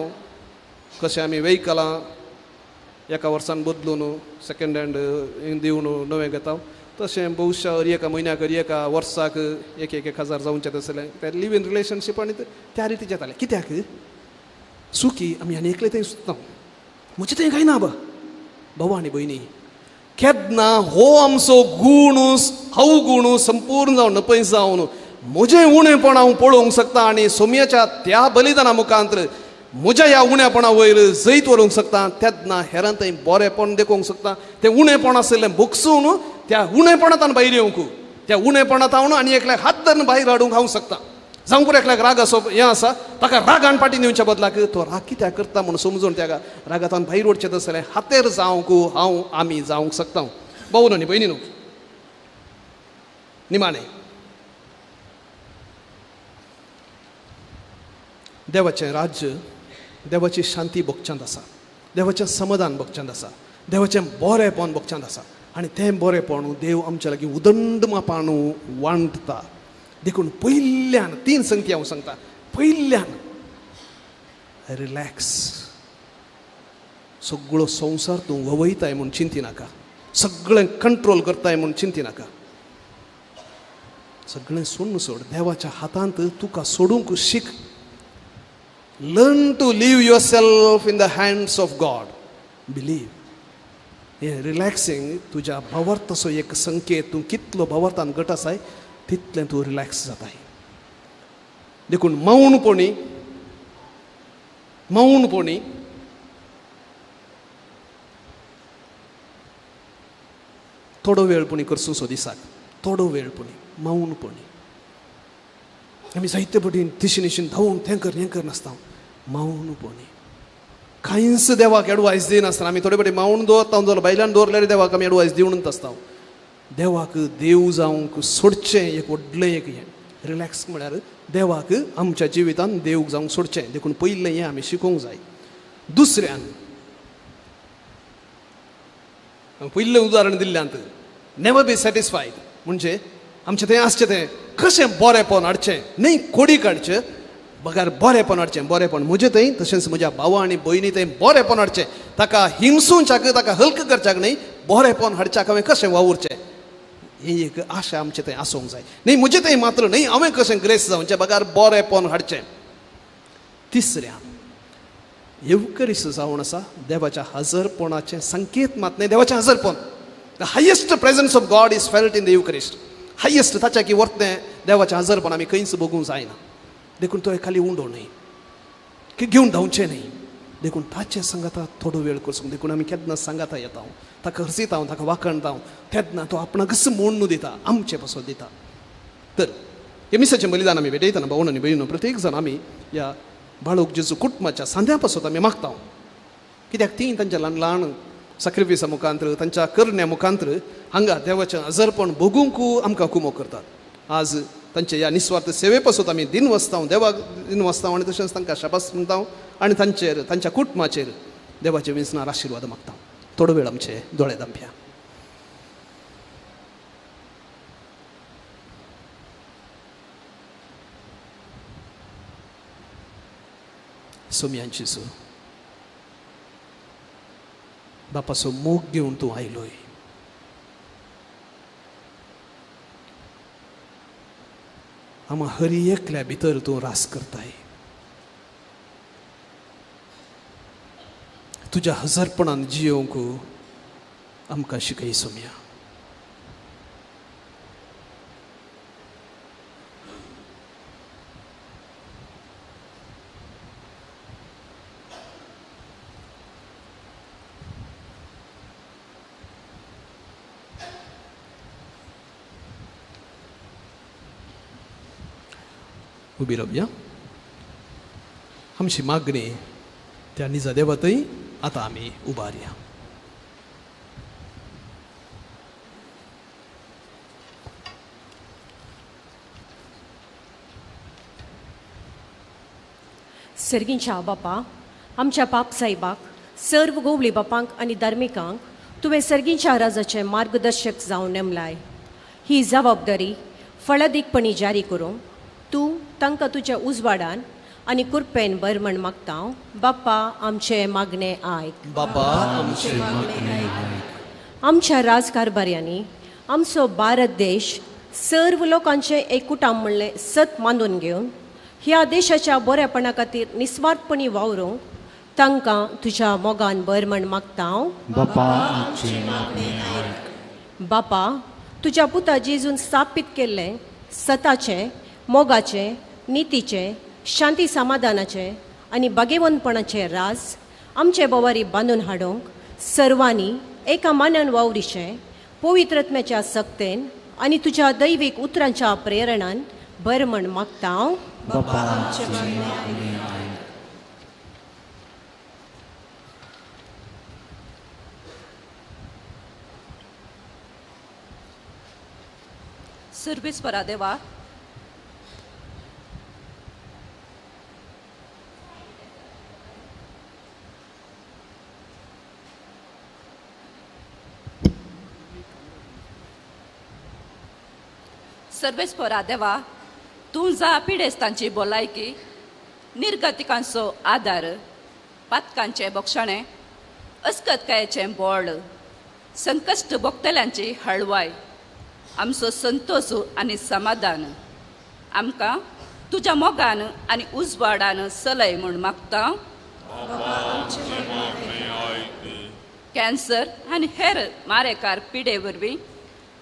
कशें आमी वेहिकलां एका वर्सान बदलून सेकेंड हँड दिवन नवें घेता, तशें बहुशा एका म्हयन्याक एका वर्साक एक एक एक हजार जावचें तसलें तें लिव इन रिलेशनशीप आनी त्या रितीचें जातालें. कित्याक सुखी आमी आनी एकले थंय सुत्ता, म्हजें थंय कांय ना बा. भाव आनी भयणी, केन्ना हो आमचो गूण अवगूण संपूर्ण जावन नपयस जावन म्हजें उणेपण हांव पळोवंक शकता आनी सोमयाच्या त्या बलिदाना मुखांत म्हज्या ह्या उणेपणा वयर जैत व्हरूंक शकता, तेन्ना हेरां थंय बरेपण देखोवंक शकता. तें उणेपण आशिल्लें भोगसून त्या उणेपणांत भायर येवंक, त्या उणेपणांत हांव आनी एकल्याक हात धरून भायर हाडूंक हांव शकता. जावंक पुरो एकल्याक राग असो हें आसा, ताका रागान फाटीं दिवच्या बदलाक तो राग कित्याक करता म्हूण समजून त्या रागांत भायर ओडचें तसलें हातेर जावंक हांव आमी जावंक शकता. भाव न्हय भयणी न्हू, निमाणें देवाचें राज्य देवाची शांती भोगच्यांत आसा, देवाचें समाधान भोगच्यांत आसा, देवाचें बरेपण भोगच्यांत आसा आनी तें बरेपण देव आमच्या लागीं उदंड मापान वांटता. देखून पयल्यान 3 संगती हांव सांगता. पयल्यान रिलॅक्स, सगळो संवसार तूं ववयताय म्हूण चिंती नाका, सगळें कंट्रोल करताय म्हूण चिंती नाका, सगळें सोडून सोड, देवाच्या हातांत तुका सोडूंक शीक. Learn to leave yourself in the hands of God. Believe. हें रिलॅक्सिंग तुज्या भावार्थाचो एक संकेत. तूं कितलो भावार्थान घट आसाय तितलें तूं रिलॅक्स जाताय. देखून मौनपणी मौनपणी थोडो वेळ पुणी करसो दिसाक, थोडो वेळ पुणी मौनपणी. आमी जायते पटीन तिशी निशीन धांवून तें कर हें कर नासता, मौनपणी कांयच देवाक एडवायस दिनासतना आमी थोडे पटी मौन दवरता जाल्यार भायल्यान दवरल्यार देवाक आमी एडवायस दिवनूच आसता. देवाक देव जावंक सोडचें एक व्हडलें एक हें रिलॅक्स म्हळ्यार देवाक आमच्या जिवितान देव जावंक सोडचें. देखून पयलें हें आमी शिकोवंक जाय. दुसऱ्यान पयलें उदाहरण दिल्ल्यांत नेवर बी सॅटिस्फायड, म्हणजे आमचें थंय आसचें तें कशें बरेपण हाडचें, न्हय कोडी काडचें बगर बरेपण हाडचें. बरेपण म्हजें थंय तशेंच म्हज्या भावा आनी भयणी थंय बरेपण हाडचें, ताका हिंसूच्याक ताका हल्क करच्याक न्हय, बरेपण हाडच्याक हांवें कशें वावुरचें ही एक आशा आमचें थंय आसूंक जाय. न्हय म्हजें थंय मात्र न्हय हांवें कशें ग्रेस जावचें बगर बरेपण हाडचें. तिसऱ्या येवकरीस जावन आसा देवाच्या हजरपणाचें संकेत मात न्हय, देवाचें हजरपण. The highest presence of God is felt in the Eucharist. Highest ताच्या की वर्तनें देवाचें हजरपण आमी खंयच बघूंक जायना. देखून तो खाली उंडो न्हय की घेवन धांवचें न्हय. देखून ताचें सांगाता थोडो वेळ करचो. देखून आमी केन्ना सांगाता येता, ताका हरसिता, ताका वाखणता, तेन्ना तो आपणाकच मोडणू दिता, आमचें पासत दिता. तर हे मिसाचें बलिदान आमी भेटयतना भावण आनी भयणीनो प्रत्येक जाण आमी ह्या बाळूक जेजू कुटुंबाच्या सांद्या पासत आमी मागता. कित्याक तीं तांच्या ल्हान ल्हान साक्रिफिसा मुखांत्र तांच्या करण्या मुखांत्र हांगा देवाचें हजरपण भोगूंक आमकां कुमो करतात. आज तांचे ह्या निस्वार्थ सेवे पासत आमी दिन वसता, देवाक दिन वसता आनी तशेंच तांकां शाबास म्हणटा आनी तांचेर तांच्या कुटुंबाचेर देवाचे विंचणार आशिर्वाद मागता. थोडो वेळ आमचे दोळे धांपया. सोम्यांची सो बापाचो मोग घेवन तूं आयलोय, आमा हरी एकल्या भितर तूं रास करताय. तुज्या हजरपणान जियोवंक आमकां शिकय सोम्या. उबी रावया. आमची मागणी त्या निजा देवातय आतां आमी उबारया. सर्गींच्या बापा, आमच्या बाप साहेबाक, सर्व गोवली बापांक आनी धार्मिकांक तुवें सर्गींच्या राजाचे मार्गदर्शक जावन नेमलाय. ही जबाबदारी फळादीकपणी जारी करूंक तूं तांकां तुज्या उजवाडान आनी कृपेन बर म्हण मागता. बापा आमचे मागणे आयक. बापा आमचे मागणे आयक. आमच्या राजकारभार्यांनी आमचो भारत देश सर्व लोकांचें एकूटाम म्हणलें सत मानून घेवन ह्या देशाच्या बऱ्यापणा खातीर निस्वार्थपणी वावरूंक तांकां तुज्या मोगान बर म्हण मागता. बापा आमचे मागणे आयक. बापा, तुज्या पुता जेजून स्थापीत केल्लें सताचें, मोगाचें, नितीचें, शांती समाधानाचें आनी बागेवंतपणाचें राज आमचे बोवारी बांदून हाडूंक सर्वांनी एका मानान वावरीचें पवित्रत्म्याच्या सक्तेन आनी तुज्या दैवीक उतरांच्या प्रेरणान बर म्हण मागता. बापा आमचे मागणे आयक. सर्वेस्परा देवा, सर्वेस्परा देवा, तूं जा पिडेस्तांची भलायकी, निर्गतिकांचो आदार, पातकांचें बक्षणें, अस्कतकायेचें बळ, संकश्ट भोगतल्यांची हळवाय, आमचो संतोष आनी समाधान आमकां तुज्या मोगान आनी उजवाडान सलय म्हूण मागता. कॅन्सर आनी हेर मारेकार पिडे वरवीं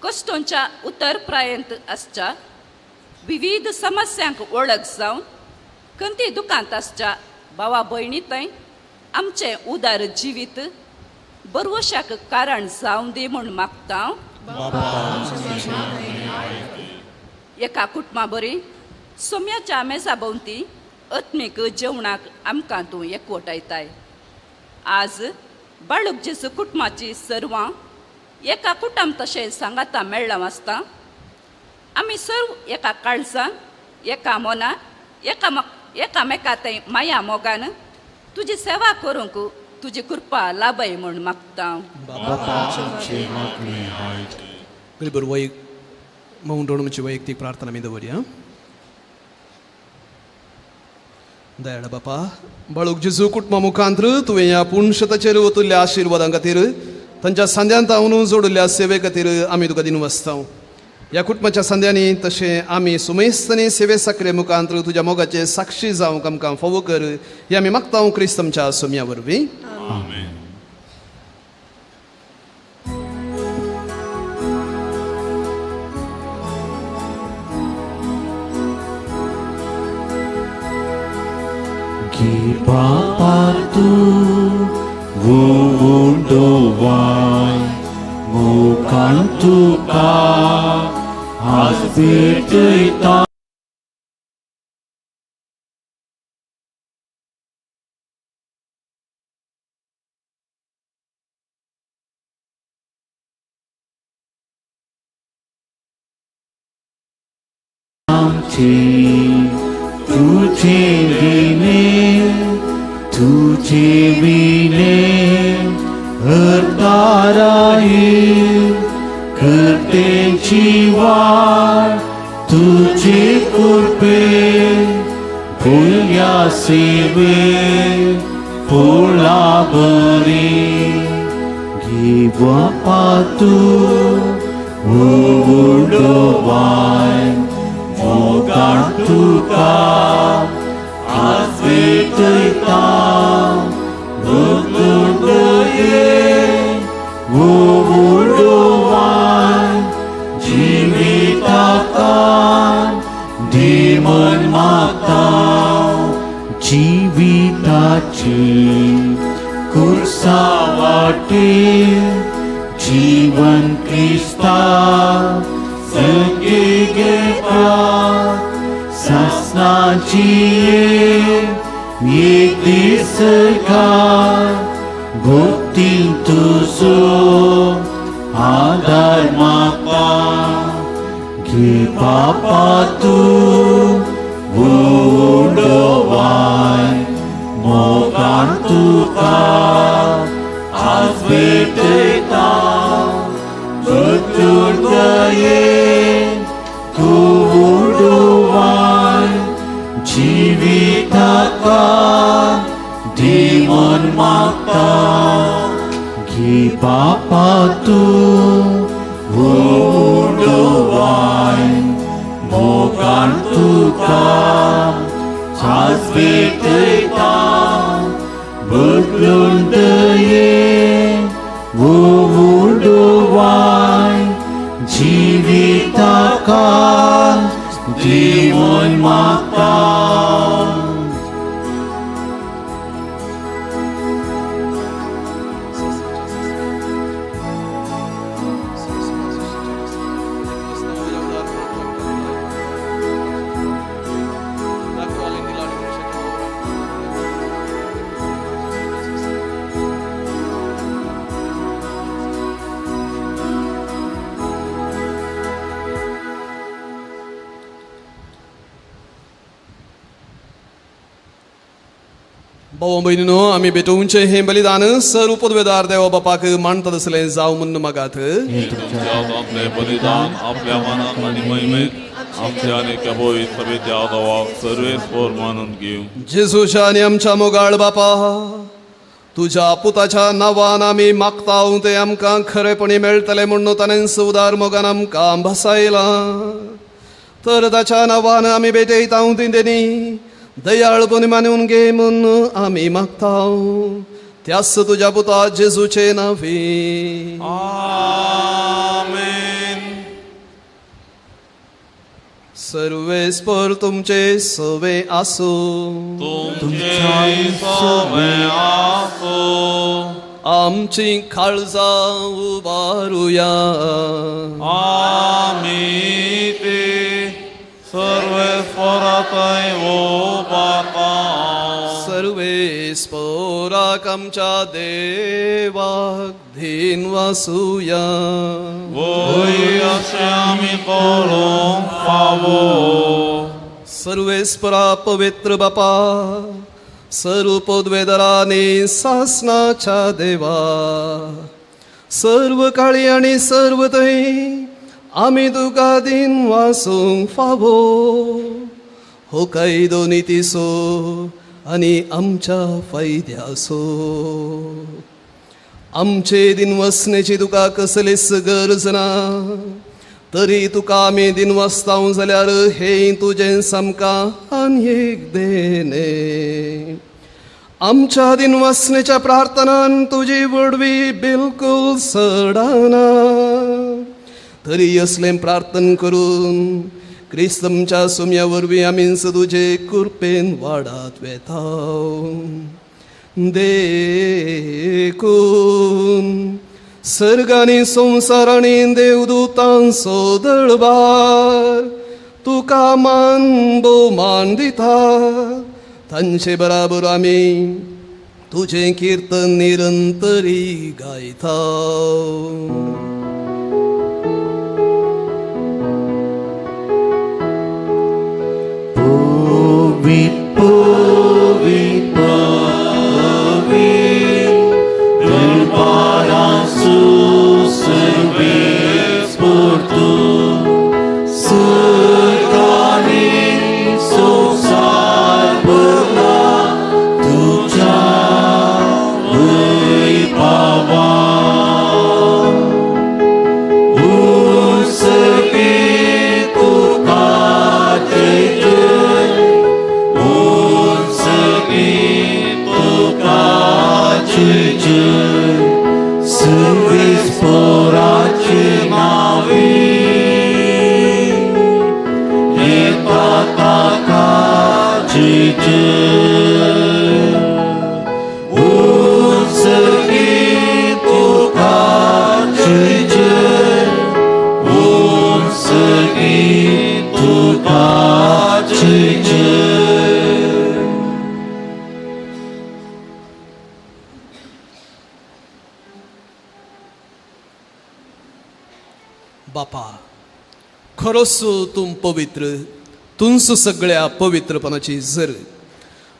कश्टोंच्या उतर प्रायंत आसच्या विविध समस्यांक वळख जावन खंती दुकांत आसच्या भावा भयणी थंय आमचें उदार जिवीत बरवशाक कारण जावं दी म्हूण मागता. एका कुटुंबा बरी सोम्याच्या मेजा भोंवती आत्मीक जेवणाक आमकां तूं एकवटायताय. आज बाळूक जेजू कुटुंबाची सर्वां एका कुटुंब तशें सांगाता मेळ्ळां आसता. आमी सर्व एका काळजान, एका मनान, एकामेका थंय माया मोगान तुजी सेवा करूंक तुजी कृपा लाभय म्हूण मागता. बरोबर मौन रावन वैयक्तीक प्रार्थना आमी दवरया. दयाळ बापा, बाळूक जेजू कुटुंबा मुखांत्र तुवें ह्या पुणशताचेर वतुल्ल्या आशिर्वादां खातीर, तांच्या सांद्यांत हांव जोडिल्ल्या सेवे खातीर आमी तुका दिनू वाचता. ह्या कुटुंबाच्या सांद्यांनी तशें आमी सुमेस्तनी सेवे साखरे मुखांत्र तुज्या मोगाचे साक्षी जावंक आमकां फावो कर, हे आमी मागता क्रिस्त आमच्या सोम्या वरवीं. आमेन. Patu wundowai mukantuka hasbirtita amchi tujhe dine तुझे विने हरताराही करतेची वाट तुझे कृपे भुल्या सेवे फुला बरी घेवा पातू उडवाय मोगान तुका आजवेतयता भक्तुंडये उडवाय जिविताकान दिमन मागता जिविताची कुर्सा वाटे जीवन क्रिस्ता संगी घेता सास सासनाची एक दीस घाल भक्तीन तुजो आदार मागता घे बापा तूं उडोवाय मोगान तुका आज भेटयता बदलून दयेन तूं उडोवाय जिविताका दी मन मागता घे बापा तूं उडोवाय मोगान तुका आज भेटयता बदलून दयेन उडोवाय जिविताका दी मन मागता. भाव भयणीनो आमी भेटोवचें हें बलिदान सर पदवेदार देवा बापाक मानता तसलें जावं म्हूण मागात. तुमच्या हातांतलें बलिदान आपल्या मनात आनी महिमेत आमच्या आनी कबोई सभेच्या देवाक सर्वेस्पोर मानून घेवं. जेजूच्या आनी आमच्या मोगाळ बापा, तुज्या पुताच्या नांवान आमी मागता तें आमकां खरेपणी मेळटलें म्हूण ताणें उदार मोगान आमकां भासायलां. तर ताच्या नांवान आमी भेटयता तेणी दयाळपणी मानून घे म्हूण आमी मागता त्याच तुज्या पुता जेजूचे नांवी. आमेन. सर्वेस्पर तुमचे सवे आसूं. तुमचे सवे आसूं. आमची काळजां उबारुया. आमी ती सर्वेस्पराथंय उबारता. सर्वेस्पराक आमच्या देवाक धीन वासुया. वय अशें आमी करूंक फावो. सर्वेस्परा पवित्र बापा, सर्व पदवेदारांनी सासनाच्या देवा, सर्व काळी आनी सर्व थंय आमी तुका दीन वासूंक फावो. हो कायदो नितीसो आनी आमच्या फायद्यासो. आमचे दिन वसण्याची तुका कसलीच गरज ना, तरी तुका आमी दिन वाचता जाल्यार हें तुजें सामकां आनी एक देणें. आमच्या दिन वसण्याच्या प्रार्थनान तुजी वडवी बिलकूल सडना, तरी असलें प्रार्थन करून क्रिस्तमच्या सुम्या वरवीं आमी तुजे कृपेन वाडात वेता. देखून सर्गांनी संवसारांनी देवदूतांचो दळबार तुका मान भोवमान दिता. तांचे बराबर आमी तुजें किर्तन निरंतरी गायता. पवित्र पवित्र पवित्र दरबारासु सर्वेस्पर तूं सर्गांनी संवसार भरला तुज्या वैभवान. उत्सर्गी तुका जय जय, उत्सर्गी तुका जय जय, सर्वेस्पराचे नांवे येता ताका जय जय. उत्सर्गी तुका जय जय, उत्सर्गी तुका जय जय. बापा, खरोच तूं पवित्र, तूंच सगळ्या पवित्रपणाची जर.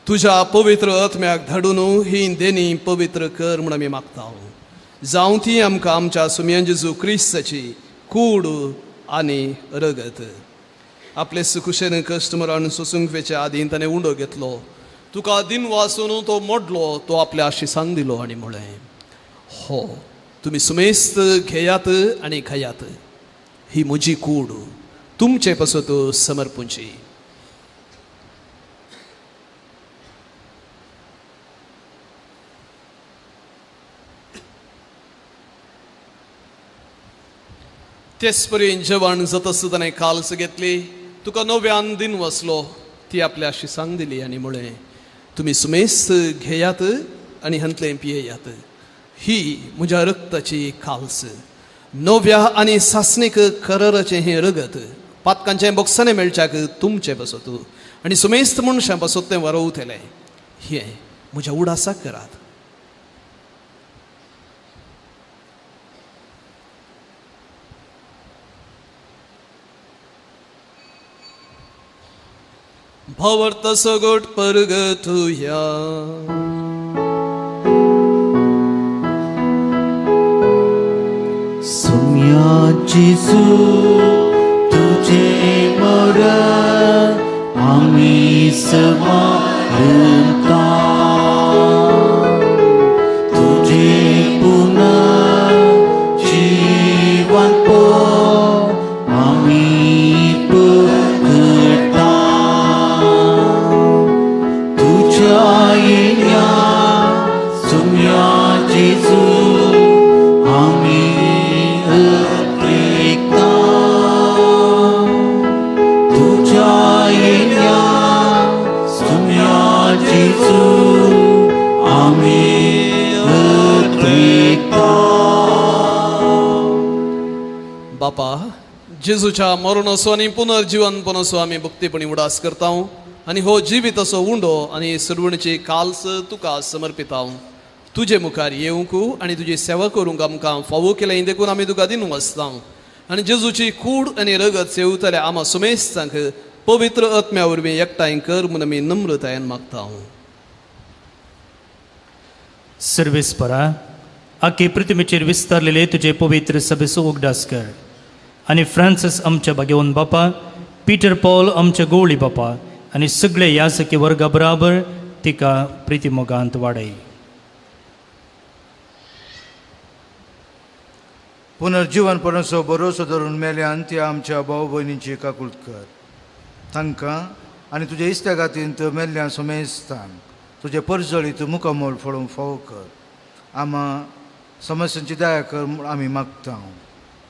तुज्या पवित्र आत्म्याक धाडून ही देणी पवित्र कर म्हूण आमी मागता. जावं ती आमकां आमच्या सुमयान जेजू क्रिस्ताची कूड आनी रगत. आपले सुकुशेन कश्ट मरण सोसूंक वेच्या आदीं ताणें उंडो घेतलो, तुका दिन वासून तो मोडलो, तो आपल्या आशिसांक दिलो आनी म्हळें, हो तुमी सुमेस्त घेयात आनी खायात, ही म्हजी कूड तुमचे पासत समर्पूंची. तेच परी जेवण जाता ताणें काल्स घेतली, तुका नव्यान दिन वसलो, ती आपल्या शिसांक दिली आनी म्हळें, तुमी सुमेस्त घेयात आनी हांतलें पियेयात, ही म्हज्या रक्ताची काल्स, नव्या आनी सासणीक कराराचें हें रगत, पातकांचें बोक्सांनी मेळच्याक तुमचें पासत आनी सुमेस्त मनशां पासत तें वरोवतलें, हें म्हज्या उडासाक करात. भावार्थ सगट परगतुया. सुम्या जेजू तुझे मरण आमी स्मरता, तुझे पुनर्जीवन आमी पकडता, तुझ्या येण्या सुम्या जेजू आमी अत्रेकता, तुझ्या येण्या सुम्या जेजू आमी अत्रेकता. बापा, जेजूच्या मरणाचो आनी पुनर्जीवनपणाचो आमी भक्तीपणी उडास करता आनी हो जिवीत असो उंडो आनी सुरवणीची काल्स तुका समर्पिता. तुजे मुखार येवंक आनी तुजी सेवा करूंक आमकां फावो केलें देखून आमी तुका दिनू आसता. आनी जेजूची कूड आनी रगत सेवतल्या आमा सुमेस्तांक पवित्र आत्म्या वरवीं एकठांय कर म्हूण आमी नम्रतायेन मागता. सर्वेस्परा, आखे पृथ्वीचेर विस्तारलेले तुजे पवित्र सभेचो उगडास कर आनी फ्रांसीस आमच्या भाग्यवन बापा, पीटर पॉल आमच्या गोवळी बापा आनी सगळे याजकी वर्गा बराबर तिका प्रितीमोगांत वाडय. पुनर्जीवनपणाचो भरोसो धरून मेल्यान त्या आमच्या भाव भयणींची काकूळट कर, तांकां आनी तुज्या इश्टा खातीर मेल्ल्या समेस्तांक तुजें परजळीत मुखामोल फळोवंक फावो कर. आमा समस्यांची दया कर म्हूण आमी मागता.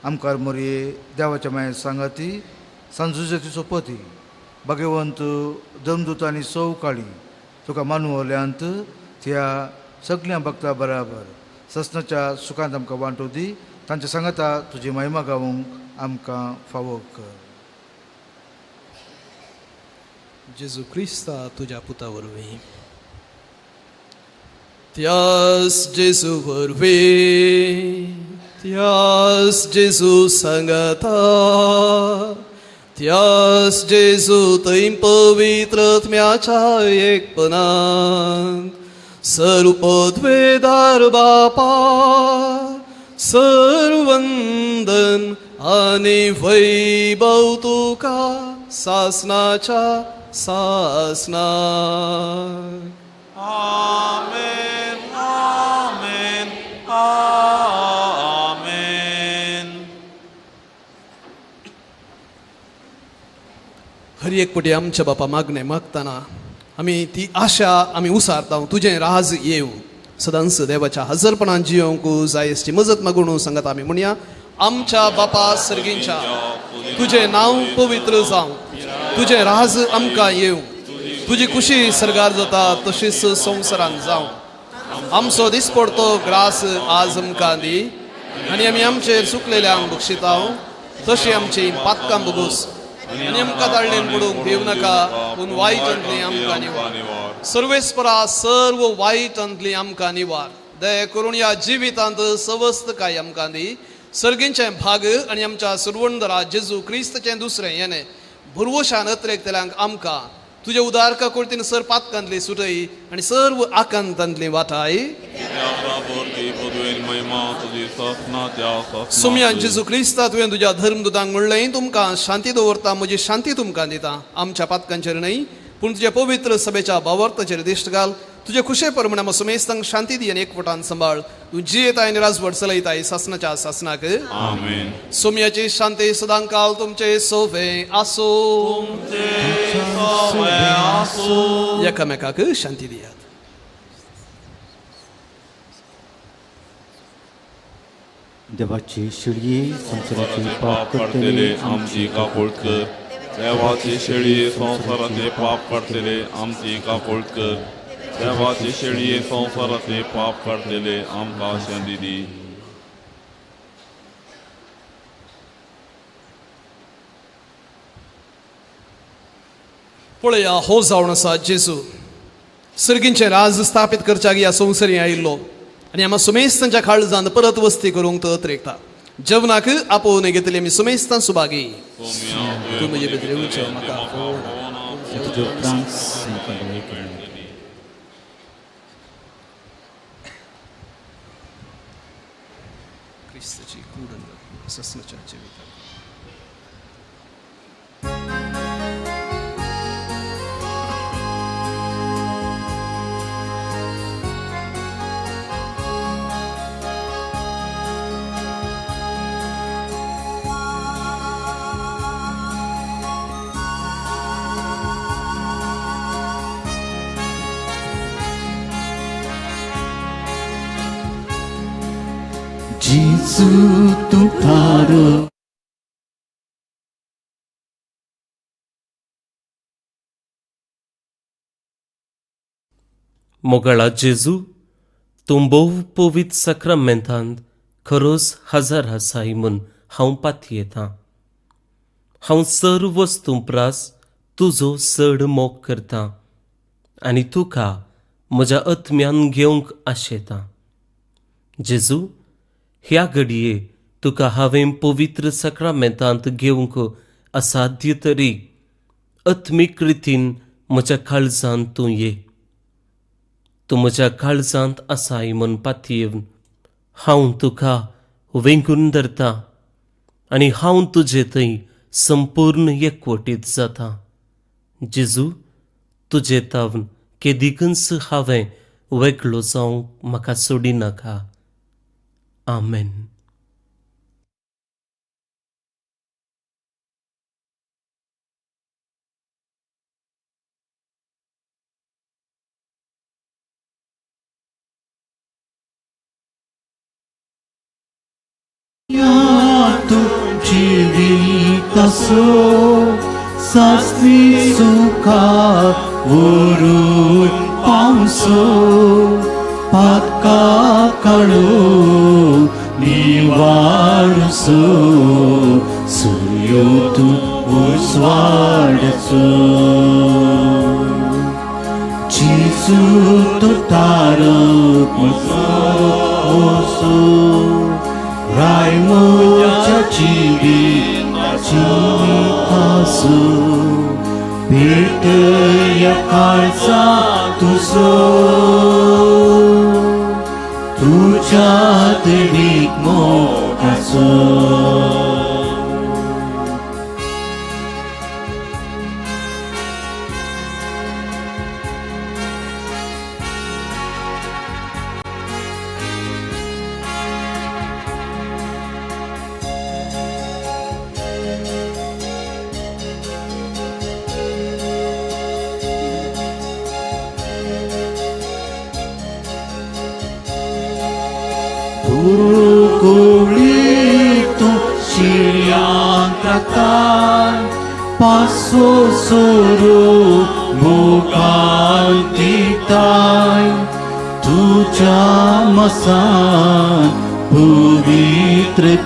आमकार मोरये देवाच्या माये सांगाती सांजुजेची सोपती भाग्यवंत दमदूत आनी सौ काळी तुका मानवल्यांत त्या सगळ्या भक्ता बराबर ससनाच्या सुखांत आमकां वांटो दी, तांच्या सांगाता तुजी महिमा गावूंक आमकां फावो कर. जेजू क्रिस्ता तुज्या पुता वरवीं, त्यास जेजू वरवीं, त्यास जेजू सांगाता, त्यास जेजू थंय पवित्र आत्म्याच्या एकपणांत सर्वपदवेदार बापा सर्वंदन आनी वैभव तुका सासनाच्या सासनाक. आमेन, आमेन, आमेन. हर एक पटी आमच्या बापा मागणें मागतना आमी ती आशा आमी उसारता, तुजें राज येवं, सदांच देवाच्या हजरपणान जियोंक जाय अशी मजत मागून सांगता आमी म्हणया, आमच्या बापा सर्गींच्या, तुजें नांव पवित्र जावं, तुजें राज आमकां येवं, तुजी खुशी सर्गार जाता तशीच संवसारान जावं. आमचो दिसपडतो ग्रास आज आमकां दी आनी आमी आमचेर चुकलेल्यांक बक्षिता तशी आमची पातकां बगूस आनी आमकां ताळणेन पडूंक दिवं नाका, पूण वायटांतली आमकां निवार. सर्वेस्परा सर्व वायटांतली आमकां निवार. दया करून ह्या जिवितांत सवस्तकाय आमकां दी, सर्गींचें भाग आनी आमच्या सुरवंदरा जेजू क्रिस्ताचें दुसरें येणें भुरवशान अत्रेकतल्यांक आमकां तुजे उदार काकुळतीन सर पातकांतली सुटय आनी सर्व आकांतांतली वाटाय. सुम्या जेजू क्रिस्ता तुवें तुज्या धर्मदूतांक म्हणलें तुमकां शांती दवरता, म्हजी शांती तुमकां दिता. आमच्या पातकांचेर न्हय पूण तुज्या पवित्र सभेच्या भावार्थाचेर दिश्ट घाल. तुजे खुशे प्रमाणे आमकां सुमेस्तांक शांती दी आनी एकवटान सांबाळ. तूं जियेताय आनी राजवट चलयताय सासनाच्या सासनाक. आमेन. सोम्याची शांती सदांकाल तुमचे सोवे आसूं. एकामेकाक शांती दियात. देवाची शेळये संवसाराचे पाप काडटले आमची काकूळट कर. देवाची शेळये संवसाराचे पाप काडटले आमची काकूळट कर. देवाची शेळये संवसाराचे पाप काडटले आमकां शांती दी. पळया हो जावन आसा जेजू सर्गींचें राज स्थापीत करच्याक ह्या संवसारी आयिल्लो आनी आमकां सुमेस्तांच्या काळजांत परत वस्ती करूंक तो अत्रेकता. जेवणाक आपोवन घेतली आमी सुमेस्तां सुभागी. तूं म्हजे भितर येवचें म्हाका क्रिस्ताची कूड ससनाच्या जिवितांत. जेजू तूं थारो मोगाळा जेजू, तूं भोव पवित्र साक्रामेंतांत खरोच हजर आसाय म्हूण हांव पातयेतां. हांव सर्व वस्तूं प्रास तुजो चड मोग करतां आनी तुका म्हज्या आत्म्यान घेवंक आशेतां. जेजू, ह्या घडये तुका हांवें पवित्र साक्रामेंतांत घेवंक असाध्य तरी आत्मीक रितीन म्हज्या काळजांत तूं ये. तूं म्हज्या काळजांत आसाय म्हूण पातयेवन हांव तुका वेंगून धरता आनी हांव तुजे थंय संपूर्ण एकवटीत जाता. जेजू, तुजे तावन केदिकूच हांवें वेगळो जावंक म्हाका सोडिनाका. आमेन. तूं जिवीताचो सासणी सुखा व्हरून पावसो पातका काळो निवारसो सुर्यो तूं उजवाडचो. जेजू तूं तारक म्हजो राय म्हज्या जिविताचो पेटया काळजा तुजो तुज्या देवीक मोगाचो. पासो सोरो मोगान दिताय तुज्या मसान पवित्रताय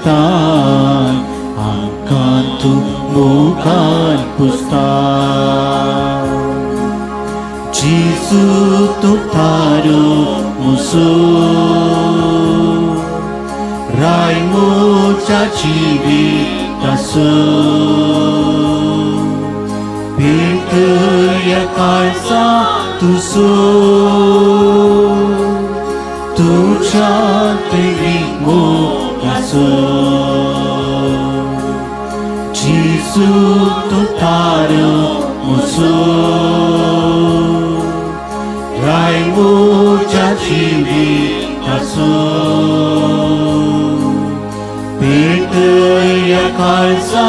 आमकां तूं मोगान पुसता. जेजू तूं थारो म्हजो राय म्हज्या मुच्या जिवितासो पेटया काळजा तुजो तुज्या देवी मोगाचो जेजू तूं तार म्हजो राय म्हज्या जिविताचो पेटया काळजा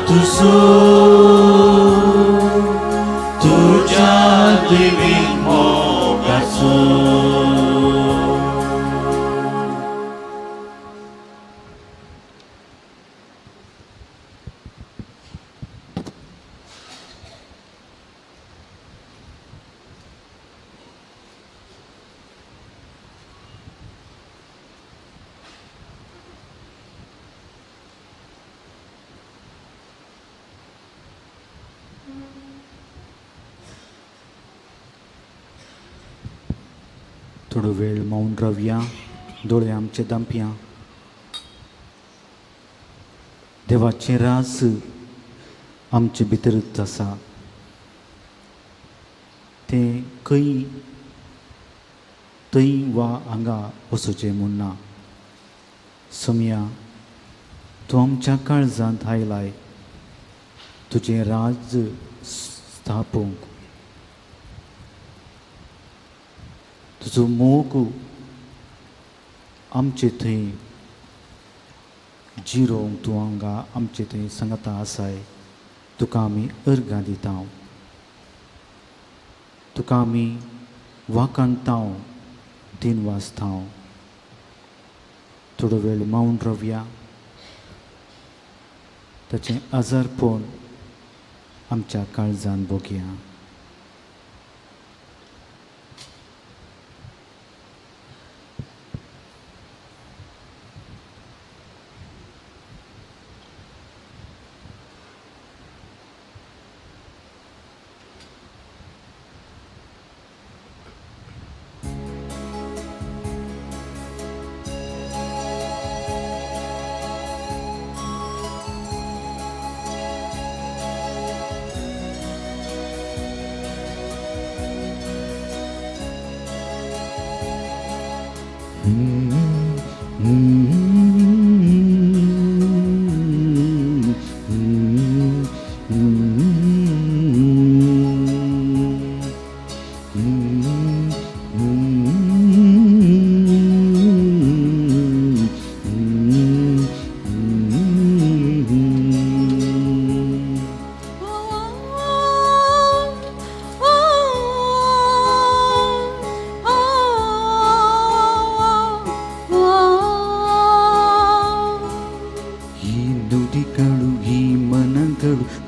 तुजो तुज्या देवी मोगाचो. थोडो वेळ मौन रावया, दोळे आमचे दांपया. देवाचें राज आमचे भितरूच आसा, तें खंय थंय वा हांगा वचचें म्हूण ना. सोमया, तूं आमच्या काळजांत आयलाय तुजें राज स्थापूंक. तुजो मोग आमचे थंय जिरोवंक तूं हांगा आमचे थंय सांगता आसाय. तुका आमी अर्गां दिता, तुका आमी वाखाणता, दिनवासता. थोडो वेळ मौन रावया, ताचें आजारपण आमच्या काळजान भोगया.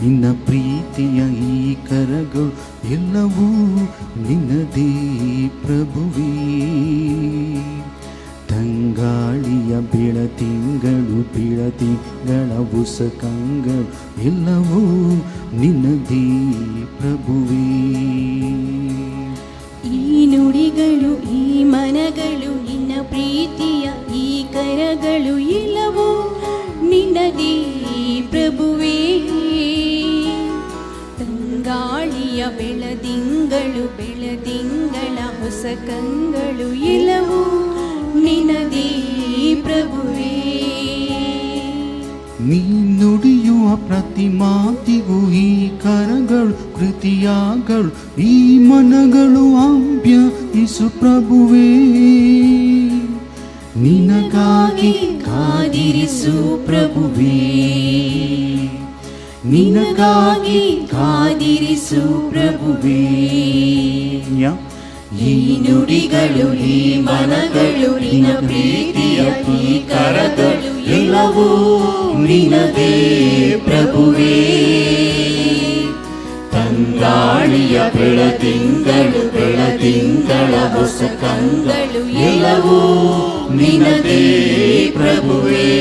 ನಿನ್ನ ಪ್ರೀತಿಯ ಈ ಕರಗಳು ಎಲ್ಲವೂ ನಿನ್ನದೇ ಪ್ರಭುವೇ. ತಂಗಾಳಿಯ ಬೆಳತಿಂಗಳು ಬೆಳತಿಂಗಳ ಉಸಕಂಗಳು ಎಲ್ಲವೂ ನಿನ್ನದೇ ಪ್ರಭುವೇ. ಈ ನುಡಿಗಳು ಈ ಮನಗಳು ನಿನ್ನ ಪ್ರೀತಿಯ ಈ ಕರಗಳು ಎಲ್ಲವೂ ನಿನ್ನದೇ ಪ್ರಭುವೇ. ತಂಗಾಳಿಯ ಬೆಳದಿಂಗಳು ಬೆಳದಿಂಗಳ ಹೊಸ ಕಂಗಳು ಎಲ್ಲವೂ ನಿನ್ನದೇ ಪ್ರಭುವೇ. ನೀ ನುಡಿಯುವ ಪ್ರತಿ ಮಾತಿಗೂ ಈ ಕರಗಳು ಕೃತಿಯಾಗಳು ಈ ಮನಗಳು ಅಭ್ಯಯಿಸು ಪ್ರಭುವೇ. ನಿನಗಾಗಿ ಕಾದಿರಿಸು ಪ್ರಭುವೇ, ನಿನಗಾಗಿ ಕಾದಿರಿಸು ಪ್ರಭುವೇ. ಈ ನುಡಿಗಳು ಈ ಮನಗಳು ನಿನ್ನ ಪ್ರೀತಿಯ ಈ ಕರಗಳು ಎಲ್ಲವೂ ನಿನ್ನದೇ ಪ್ರಭುವೇ. ತಂಗಾಳಿಯ ಬೆಳತಿಂಗಳು ಬೆಳತಿಂಗಳ ಹೊಸ ಕಂಗಳು ಎಲ್ಲವೂ ನಿನ್ನದೇ ಪ್ರಭುವೇ.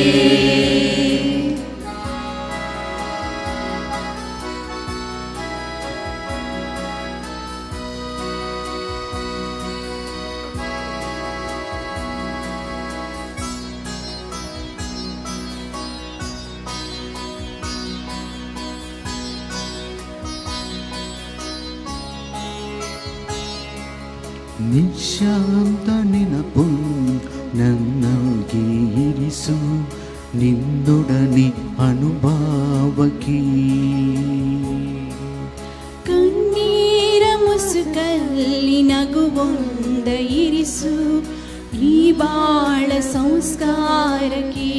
ನಿಶಾಂತ ನೆನಪು ನನ್ನಾಗಿ ಇರಿಸು ನಿನ್ನೊಡನೆ ಅನುಭವಕ್ಕೆ. ಕಣ್ಣೀರ ಮುಸುಕಲ್ಲಿ ನಗುವೊಂದ ಇರಿಸು ಈ ಬಾಳ ಸಂಸ್ಕಾರಕ್ಕೆ.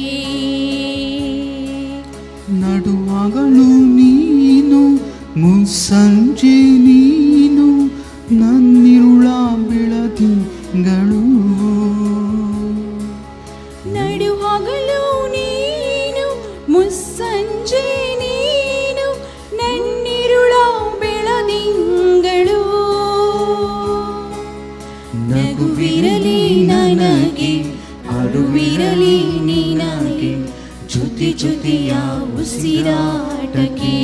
ನಡುವಾಗಲು ನೀನು ಮುಸ್ಸಂಜೆ ನೀನು ನನ್ನಿರುಳ ಬೆಳದಿಂಗಳು. ನಡುಹಗಲು ನೀನು ಮುಸ್ಸಂಜೆ ನೀನು ನನ್ನಿರುಳ ಬೆಳದಿಂಗಳು. ನಗುವಿರಲಿ ನನಗೆ ಅಳುವಿರಲಿ ನಿನಗೆ ಜೊತೆ ಜೊತೆಯ ಉಸಿರಾಟಕ್ಕೆ.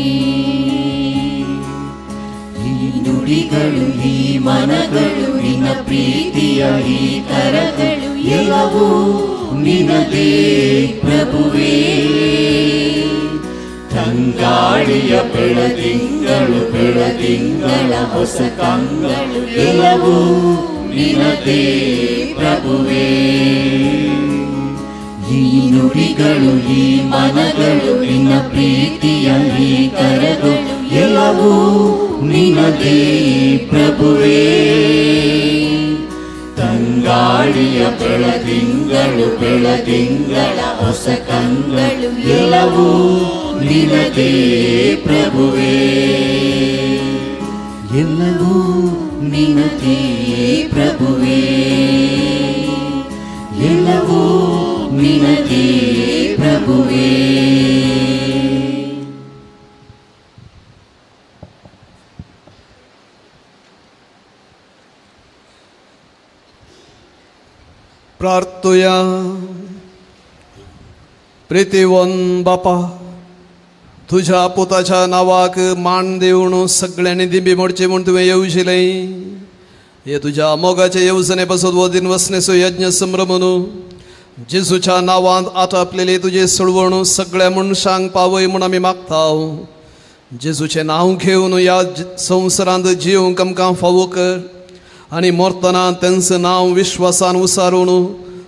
ಈ ನುಡಿಗಳು ಈ ಮನಗಳು ನಿನ್ನ ಪ್ರೀತಿಯ ಈ ಕರಗಳು ಎಲ್ಲವೂ ನಿನದೇ ಪ್ರಭುವೇ. ತಂಗಾಳಿಯ ಬೆಳದಿಂಗಳು ಬೆಳದಿಂಗಳ ಹೊಸ ಕಂಗಳು ಎಲ್ಲವೂ ನಿನದೇ ಪ್ರಭುವೇ. ಈ ನುಡಿಗಳು ಈ ಮನಗಳು ನಿನ್ನ ಪ್ರೀತಿಯ ಈ ಕರಗಳು ಎಲ್ಲವೂ ನಿನದೇ ಪ್ರಭುವೇ. ತಂಗಾಳಿಯ ಬೆಳದಿಂಗಳು ಬೆಳದಿಂಗಳ ಹೊಸ ಕಂಗಳು ಎಲ್ಲವೂ ನಿನದೇ ಪ್ರಭುವೇ. ಎಲ್ಲವೂ ನಿನದೇ ಪ್ರಭುವೇ. ಎಲ್ಲವೂ ನಿನದೇ ಪ್ರಭುವೇ. प्रार्थुया. प्रितीवन बापा, तुझ्या पुताच्या नांवाक मान दिवन सगळ्यांनी दिंबी मोडची म्हूण तुवें येवजिलें. हे तुज्या मोगाचे येवजणे पासत हो दिन वसनेचो यज्ञ संभ्रमून जेजूच्या नांवांत आटापलेली तुजी सळवण सगळ्या मनशांक पावय म्हूण आमी मागता. जेजूचें नांव घेवन ह्या संवसारांत जिवंक आमकां फावो कर आनी मरतना तेंचें नांव विश्वासान उसारून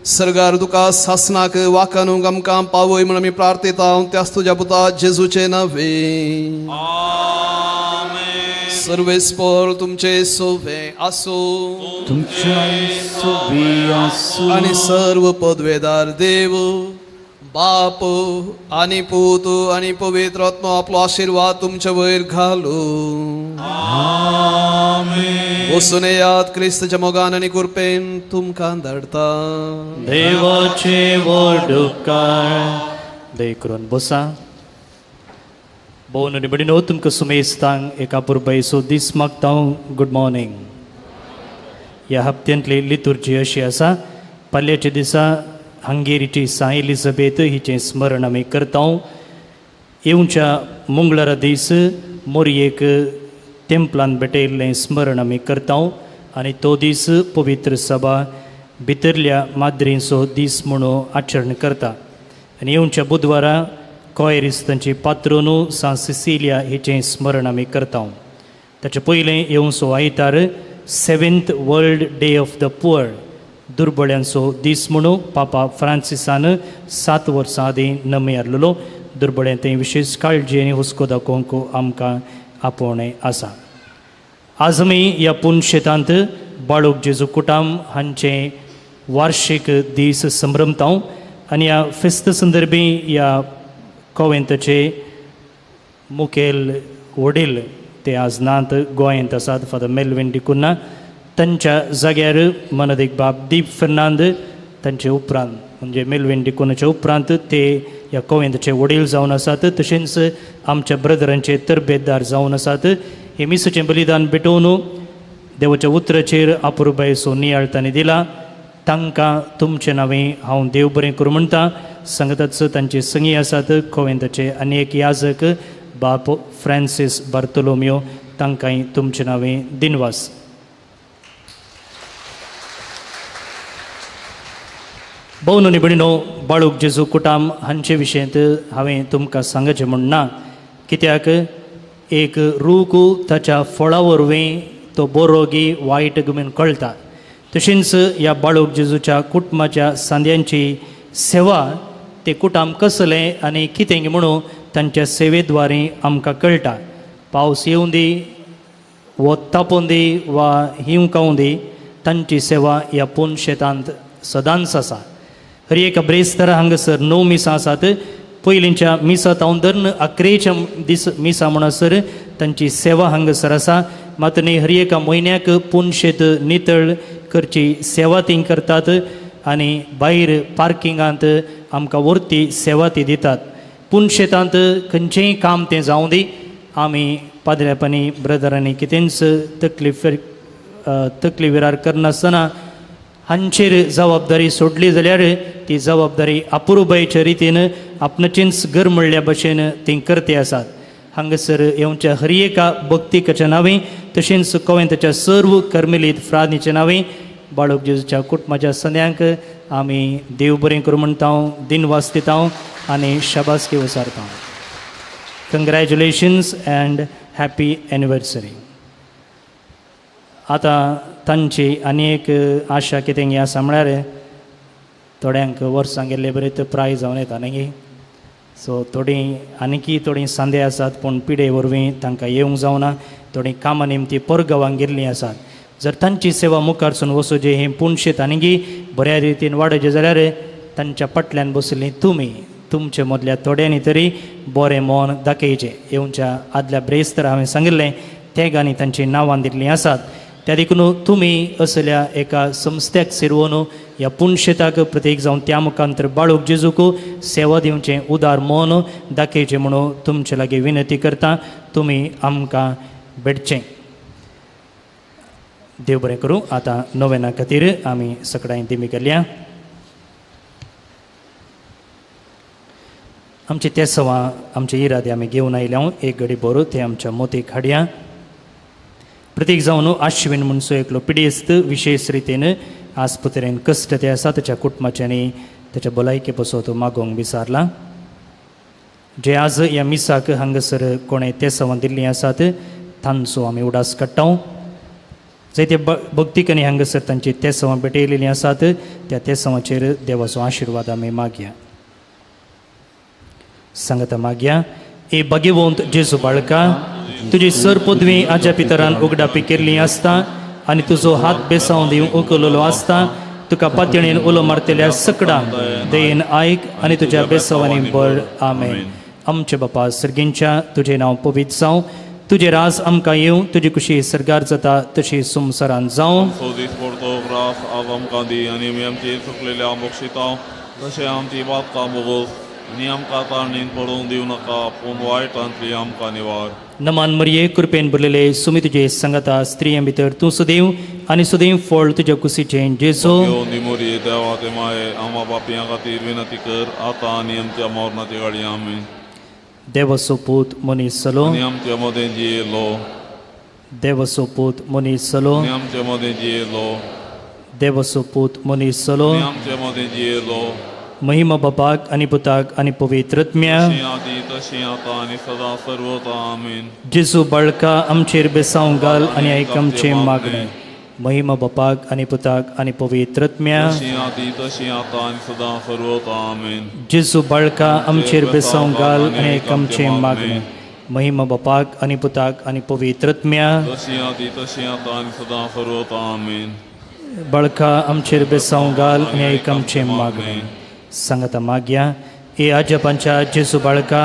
सरगार तुका सासनाक वाकानूंक आमकां पावय म्हूण आमी प्रार्थयता. त्याच तुज्या पुता जेजूचें नांवे. सर्वेस्पर तुमचे सोवे आसूं. तुमच्या सोवे आसूं. आनी सर्व पदवेदार देव बाप आनी पूत आनी पवित्र आत्मो आपलो आशिर्वाद तुमचे वयर घालू. वसून येयात क्रिस्तच्या मोगान आनी कृपेन तुमकां धाडटा. देवाचे व्हड उपकार. दया करून बसा. भोवन आनी भयणीनो, तुमकां सुमेस्तांक एका पुरबायेचो दीस मागता. Good morning. ह्या हप्त्यांतली लितुर्जी अशी आसा. पाल्याच्या दिसा हंगेरीची सां एलिझाबेथ हिचें स्मरण आमी करता. येवच्या मंगळारा दीस मोरयेक तेंपलान भेटयल्लें स्मरण आमी करता आनी तो दीस पवित्र सभा भितरल्या माद्रींचो दीस म्हणून आचरण करता. आनी येवच्या बुधवारा कॉयरिस्तांची पात्रोनू सां सिसिलिया हिचें स्मरण आमी करता. ताचे पयलें येवचो आयतार 7th world day of the poor, दुर्बळ्यांचो दीस म्हणून पापा फ्रांसिसान 7 वर्सां आदीं नमी हाडलेलो. दुर्बळ्यां थंय विशेश काळजी आनी हुस्को दाखोवंक आमकां आपोवणें आसा. आज आमी ह्या पुनशेतांत बाळूक जेजू कुटाम हांचें वार्षीक दीस संभ्रमता आनी ह्या फेस्त संदर्भी ह्या कोवेंताचे मुखेल वडील ते आज नात गोंयांत आसात, फादर मेलविन डिकुन्हा. तांच्या जाग्यार मनदीक बाब दीप फेर्नांद तांचे उपरांत म्हणजे मेलविन डिकुन्हाच्या उपरांत ते ह्या कोवेंताचे वडील जावन आसात. तशेंच आमच्या ब्रदरांचे तरबेतदार जावन आसात. हे मिसाचें बलिदान भेटोवन देवाच्या उतराचेर अपुरबायेचो नियाळ तांणी दिला. तांकां तुमचें नांवें हांव देव बरें करूं म्हणटा. सांगताच तांचे संगी आसात कोवेंताचे आनी एक याजक बाप फ्रांसीस बार्तोलोमियो, तांकांय तुमचें नांवें दिनवास. भोवन आनी भयणीनो, बाळूक जेजू कुटाम हांचे विशयंत हांवें तुमकां सांगचें म्हूण ना, कित्याक एक रूख ताच्या फळा वरवीं तो बरो गी वायट गमेन कळटा. तशेंच ह्या बाळूक जेजूच्या कुटुंबाच्या सांद्यांची सेवा ते कुटाम कसलें आनी कितें म्हणून तांच्या सेवेद्वारे आमकां कळटा. पावस येवं दी, वत तापोवन दी वा हिंव कावूं दी, तांची सेवा ह्या पूर्ण शेतांत सदांच आसा. हर एका ब्रेस्तारा हांगासर 9 मिसां आसात. पयलींच्या मिसा तावन धरून अकरेच्या दीस मिसां म्हणसर तांची सेवा हांगासर आसा. मात न्ही हर एका म्हयन्याक पूर्ण शेत नितळ करची सेवा ती करतात आनी भायर पार्किंगांत आमकां व्हरती सेवा ती दितात. पूण शेतांत खंयचेंय काम तें जावं दी, आमी पाद्र्यापांनी ब्रदरांनी कितेंच तकलीफ तकली विरार करनासतना हांचेर जबाबदारी सोडली जाल्यार ती जबाबदारी अपुरबायेच्या रितीन आपणाचेंच घर म्हणल्या भशेन ती करते आसात. हांगासर येवच्या हर एका भक्तिकाच्या नांवे तशेंच कोवेंताच्या सर्व कर्मेलीत फ्रादीच्या नांवे बाळूक जेजूच्या कुटुंबाच्या संद्यांक आमी देव बरें करूं म्हणटा, दिनवास दिता आनी शाबासकी वसारता. Congratulations and happy anniversary. आतां तांची आनी एक आशा कितें आसा म्हळ्यार थोड्यांक वर्सां गेल्ले बरें तर प्राय जावन येता न्ही, सो थोडीं आनीकी थोडीं सांदे आसात पूण पिडे वरवीं तांकां येवंक जावना, थोडीं कामां निमती परगांवांक गेल्लीं आसात. जर तांची सेवा मुखारसून वचूची हें पुणशेत आनीकी बऱ्या रितीन वाडोवचें जाल्यार तांच्या फाटल्यान बशिल्लीं तुमी तुमचे मदल्या थोड्यांनी तरी बरें मन दाखयचें. येवच्या आदल्या ब्रेस्तर हांवें सांगिल्लें तेगांनी तांचीं नांवां दिल्लीं आसात. त्या देखून तुमी असल्या एका संस्थ्याक सिरवोन ह्या पुणशेताक प्रत्येक जावन त्या मुखांतर बाळूक जेजूक सेवा दिवचें उदार मन दाखयचें म्हणून तुमचे लागीं विनंती करता. तुमी आमकां भेटचें. देव बरें करूं. आतां नोवेना खातीर आमी सगळ्यांनी दिमी केल्या. आमचे ते सवा आमचे इरादे आमी घेवन आयल्या एक घडी बरो ते आमच्या मोतीक हाडया. प्रत्येक जावन आश्विन म्हणसो एकलो पिडेस्त विशेष रितीन आस्पत्रेन कश्ट ते आसा ताच्या कुटुंबाचे आनी ताच्या भलायके पसत मागोवंक विचारला. जे आज ह्या मिसाक हांगासर कोणें तेसांवां दिल्लीं आसात तांचो आमी उडास काडटा. जायते भक्तिकांनी हांगासर तांची तेसांवां भेटयलेलीं आसात त्या तेसांवाचेर देवाचो आशिर्वाद आमी मागया. सांगता मागया. ए भाग्यवंत जेजू बाळका, तुजी सर पदवी आज्या पितरान उगडापी केल्ली आसता आनी तुजो हात बेसावन दिवन उखललो आसता. तुका पातयेन उलो मारतल्या सकडांक दयेन आयक आनी तुज्या बेसावांनी बळ. आमेन. आमचे बापा सर्गींच्या, तुजें नांव पवित्र जावं, तुजें राज आमकां येवं, तुजी खुशी सर्गार जाता तशी संवसारांत जावं. आमकां दी आनी आमी आमची चुकलेल्या बक्षिता तशें आमची बातकां बोगोस आनी आमकां ताणीन पडूंक दिवं नाका पूण वायटांतली आमकां निवार. नमान मरिये, कृपेन भरलेले सुमी तुजे सांगाता, स्त्रियां भितर तूं सदैव आनी सदैव फळ तुज्या कुशीचें जेजू. मोरये देवा ते माये आमा पापयां खातीर विनंती कर आतां आनी आमच्या मरणाची घडये. आमेन. देवाचो पूत मनीस जालो आनी आमच्या मदें जियेलो. देवाचो पूत मनीस जालो आनी आमच्या मदें जियेलो. देवाचो पूत मनीस जालो आनी आमच्या मदें जियेलो. महिमा बापाक आनी पुताक आनी पवित्र आत्म्या. तशी आतां आनी सदां सर्वता. आमेन. जेजू बाळका आमचेर बेसांव घाल आनी आयक आमचें मागणें. महिमा बापाक आनी पुताक आनी पवित्र आत्म्या. तशी आतां आनी सदां सर्वता. आमेन. जेजू बाळका आमचेर बेसांव घाल आनी आयक आमचें मागणें. महिमा बापाक आनी पुताक आनी पवित्र आत्म्या. तशी आतां आनी सदां सर्वता. आमेन. बाळका आमचेर बेसांव घाल आनी आयक आमचें मागणें. सांगता मागया. ए आजपांच्या जेजू बाळका,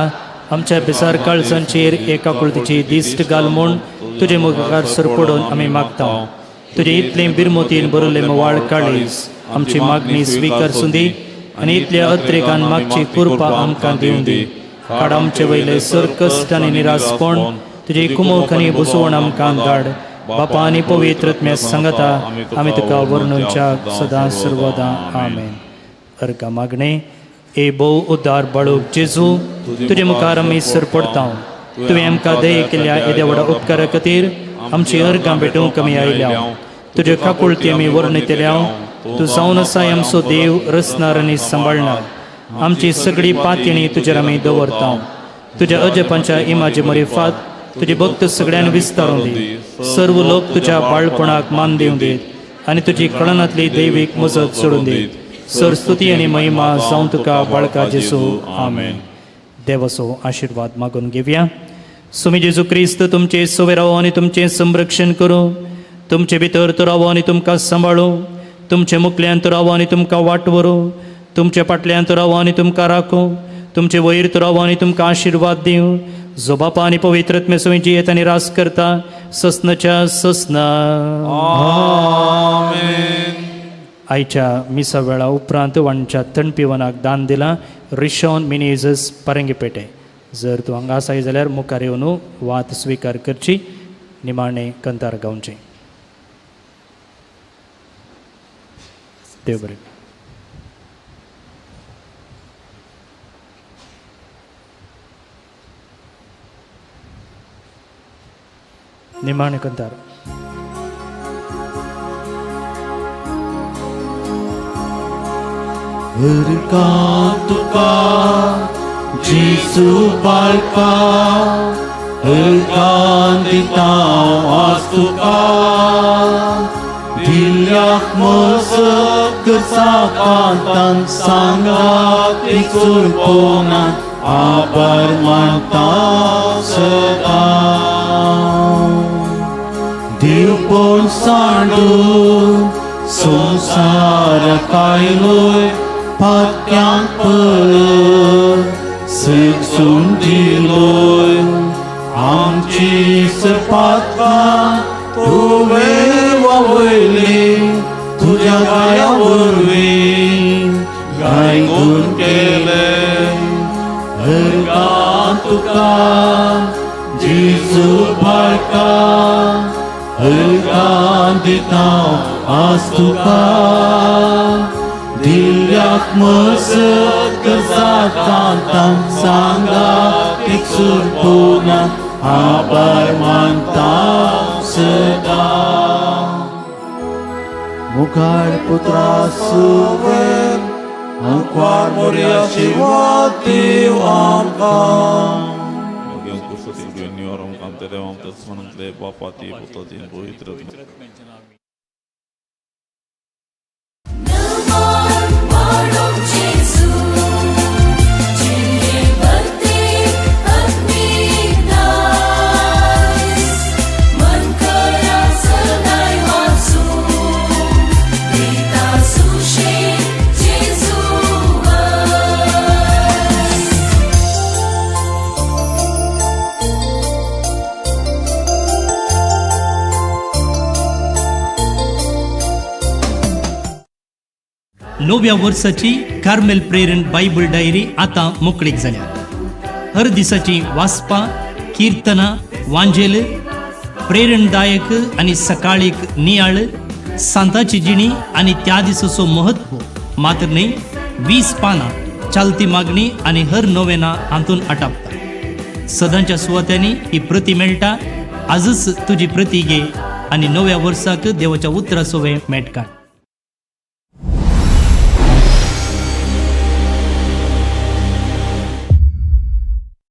आमच्या बेसार काळजांचेर एका कुळतीची दिश्ट घाल म्हूण तुजे मुखार सरपडून आमी मागता. तुजे इतलें बिरमोतीन बरयल्लें मोवाळ काळीज आमची मागणी स्विकार सुंदी आनी इतल्या अत्रेकान मागची कृपा आमकां दिवं दी. काड आमचे वयले सर कश्ट आनी निरासपण, तुजे कुमोक आनी बसवण आमकां धाड. बापा आनी पवित्र आत्म्या सांगता आमी तुका वर्णुच्या सदां सर्वदां. आमेन. अर्घा मागणे. ए भोव उदार बाळूक जेजू, तुजे मुखार आमी सर पडता. तुवें आमकां दये केल्या येद्या व्हडा उपकारा खातीर आमची अर्घां भेटूंक आमी आयल्या. तुजे काकुळती आमी वर्णितल्या. तूं जावन आसाय आमचो देव, रचणार आनी सांबाळणार. आमची सगळी पातयणी तुजेर आमी दवरता. तुज्या अजपांच्या इमाजे मरिफात तुजे भक्त सगळ्यान विस्तारून दी. सर्व लोक तुज्या बाळपणाक मान दिवं दीत. आनी तुजी कळनातली दैवीक मजत सोडून दी. सरस्तुती आनी महिमा जावं तुका बाळका जेजू. आमेन. देवाचो आशिर्वाद मागून घेवया. सुमी जेजू क्रिस्त तुमचे सोवे रावो आनी तुमचें संरक्षण करूं, तुमचे भितर तो रावो आनी तुमकां सांबाळूं, तुमचे मुखल्यान तो रावो आनी तुमकां वाट व्हरूं, तुमचे फाटल्यान तो रावो आनी तुमकां राखूं, तुमचे वयर तो रावो आनी तुमकां आशिर्वाद दिवं. जो बापा आनी पवित्र आत्म्या सवें जियेत आनी रास करता ससनाच्या ससना. आयच्या मिसा वेळा उपरांत वांच्या तणपिवनाक दान दिलां रिशॉन मिनेजस परंगीपेटे. जर तूं हांगा आसाय जाल्यार मुखार येवन वात स्विकार करची, निमाणें कंतार गावचें. देव बरें. निमाणें कंतार. हरका तुका जेजू बाळका, हरका दिता आज तुका, दिल्याक मजत करचा कांतान सांगात चुरपोना आभार मानता सदां. देवपण सांडून संवसार कायलोय पात्यांक पळय शिक्षून दिलोय, आमची सरपातकां तुवें वावयली, तुज्या गाया वरवीं गायगून केले. हरका तुका जेजू बाळका, हरका दिता आज तुका, दिल्याक मजत करचा कांतान सांगात चुरपोना आभार मानता सदां. मुखार पुत्रा सुवेर अंकवार मोरया आशिर्वाद दिव आमकां. नव्या वर्साची कार्मेल प्रेरण बायबल डायरी आतां मोकळीक जाल्या. हर दिसाची वाचपां, किर्तनां, वांजेल, प्रेरणदायक आनी सकाळीक नियाळ, सांताची जिणी आनी त्या दिसाचो महत्व मात्र न्हय 20 पानां चालती मागणी आनी हर नोवेना हातून आटापता. सदांच्या सुवात्यांनी ही प्रती मेळटा. आजच तुजी प्रती घे आनी नव्या वर्साक देवाच्या उतरा सोवे मेट काड.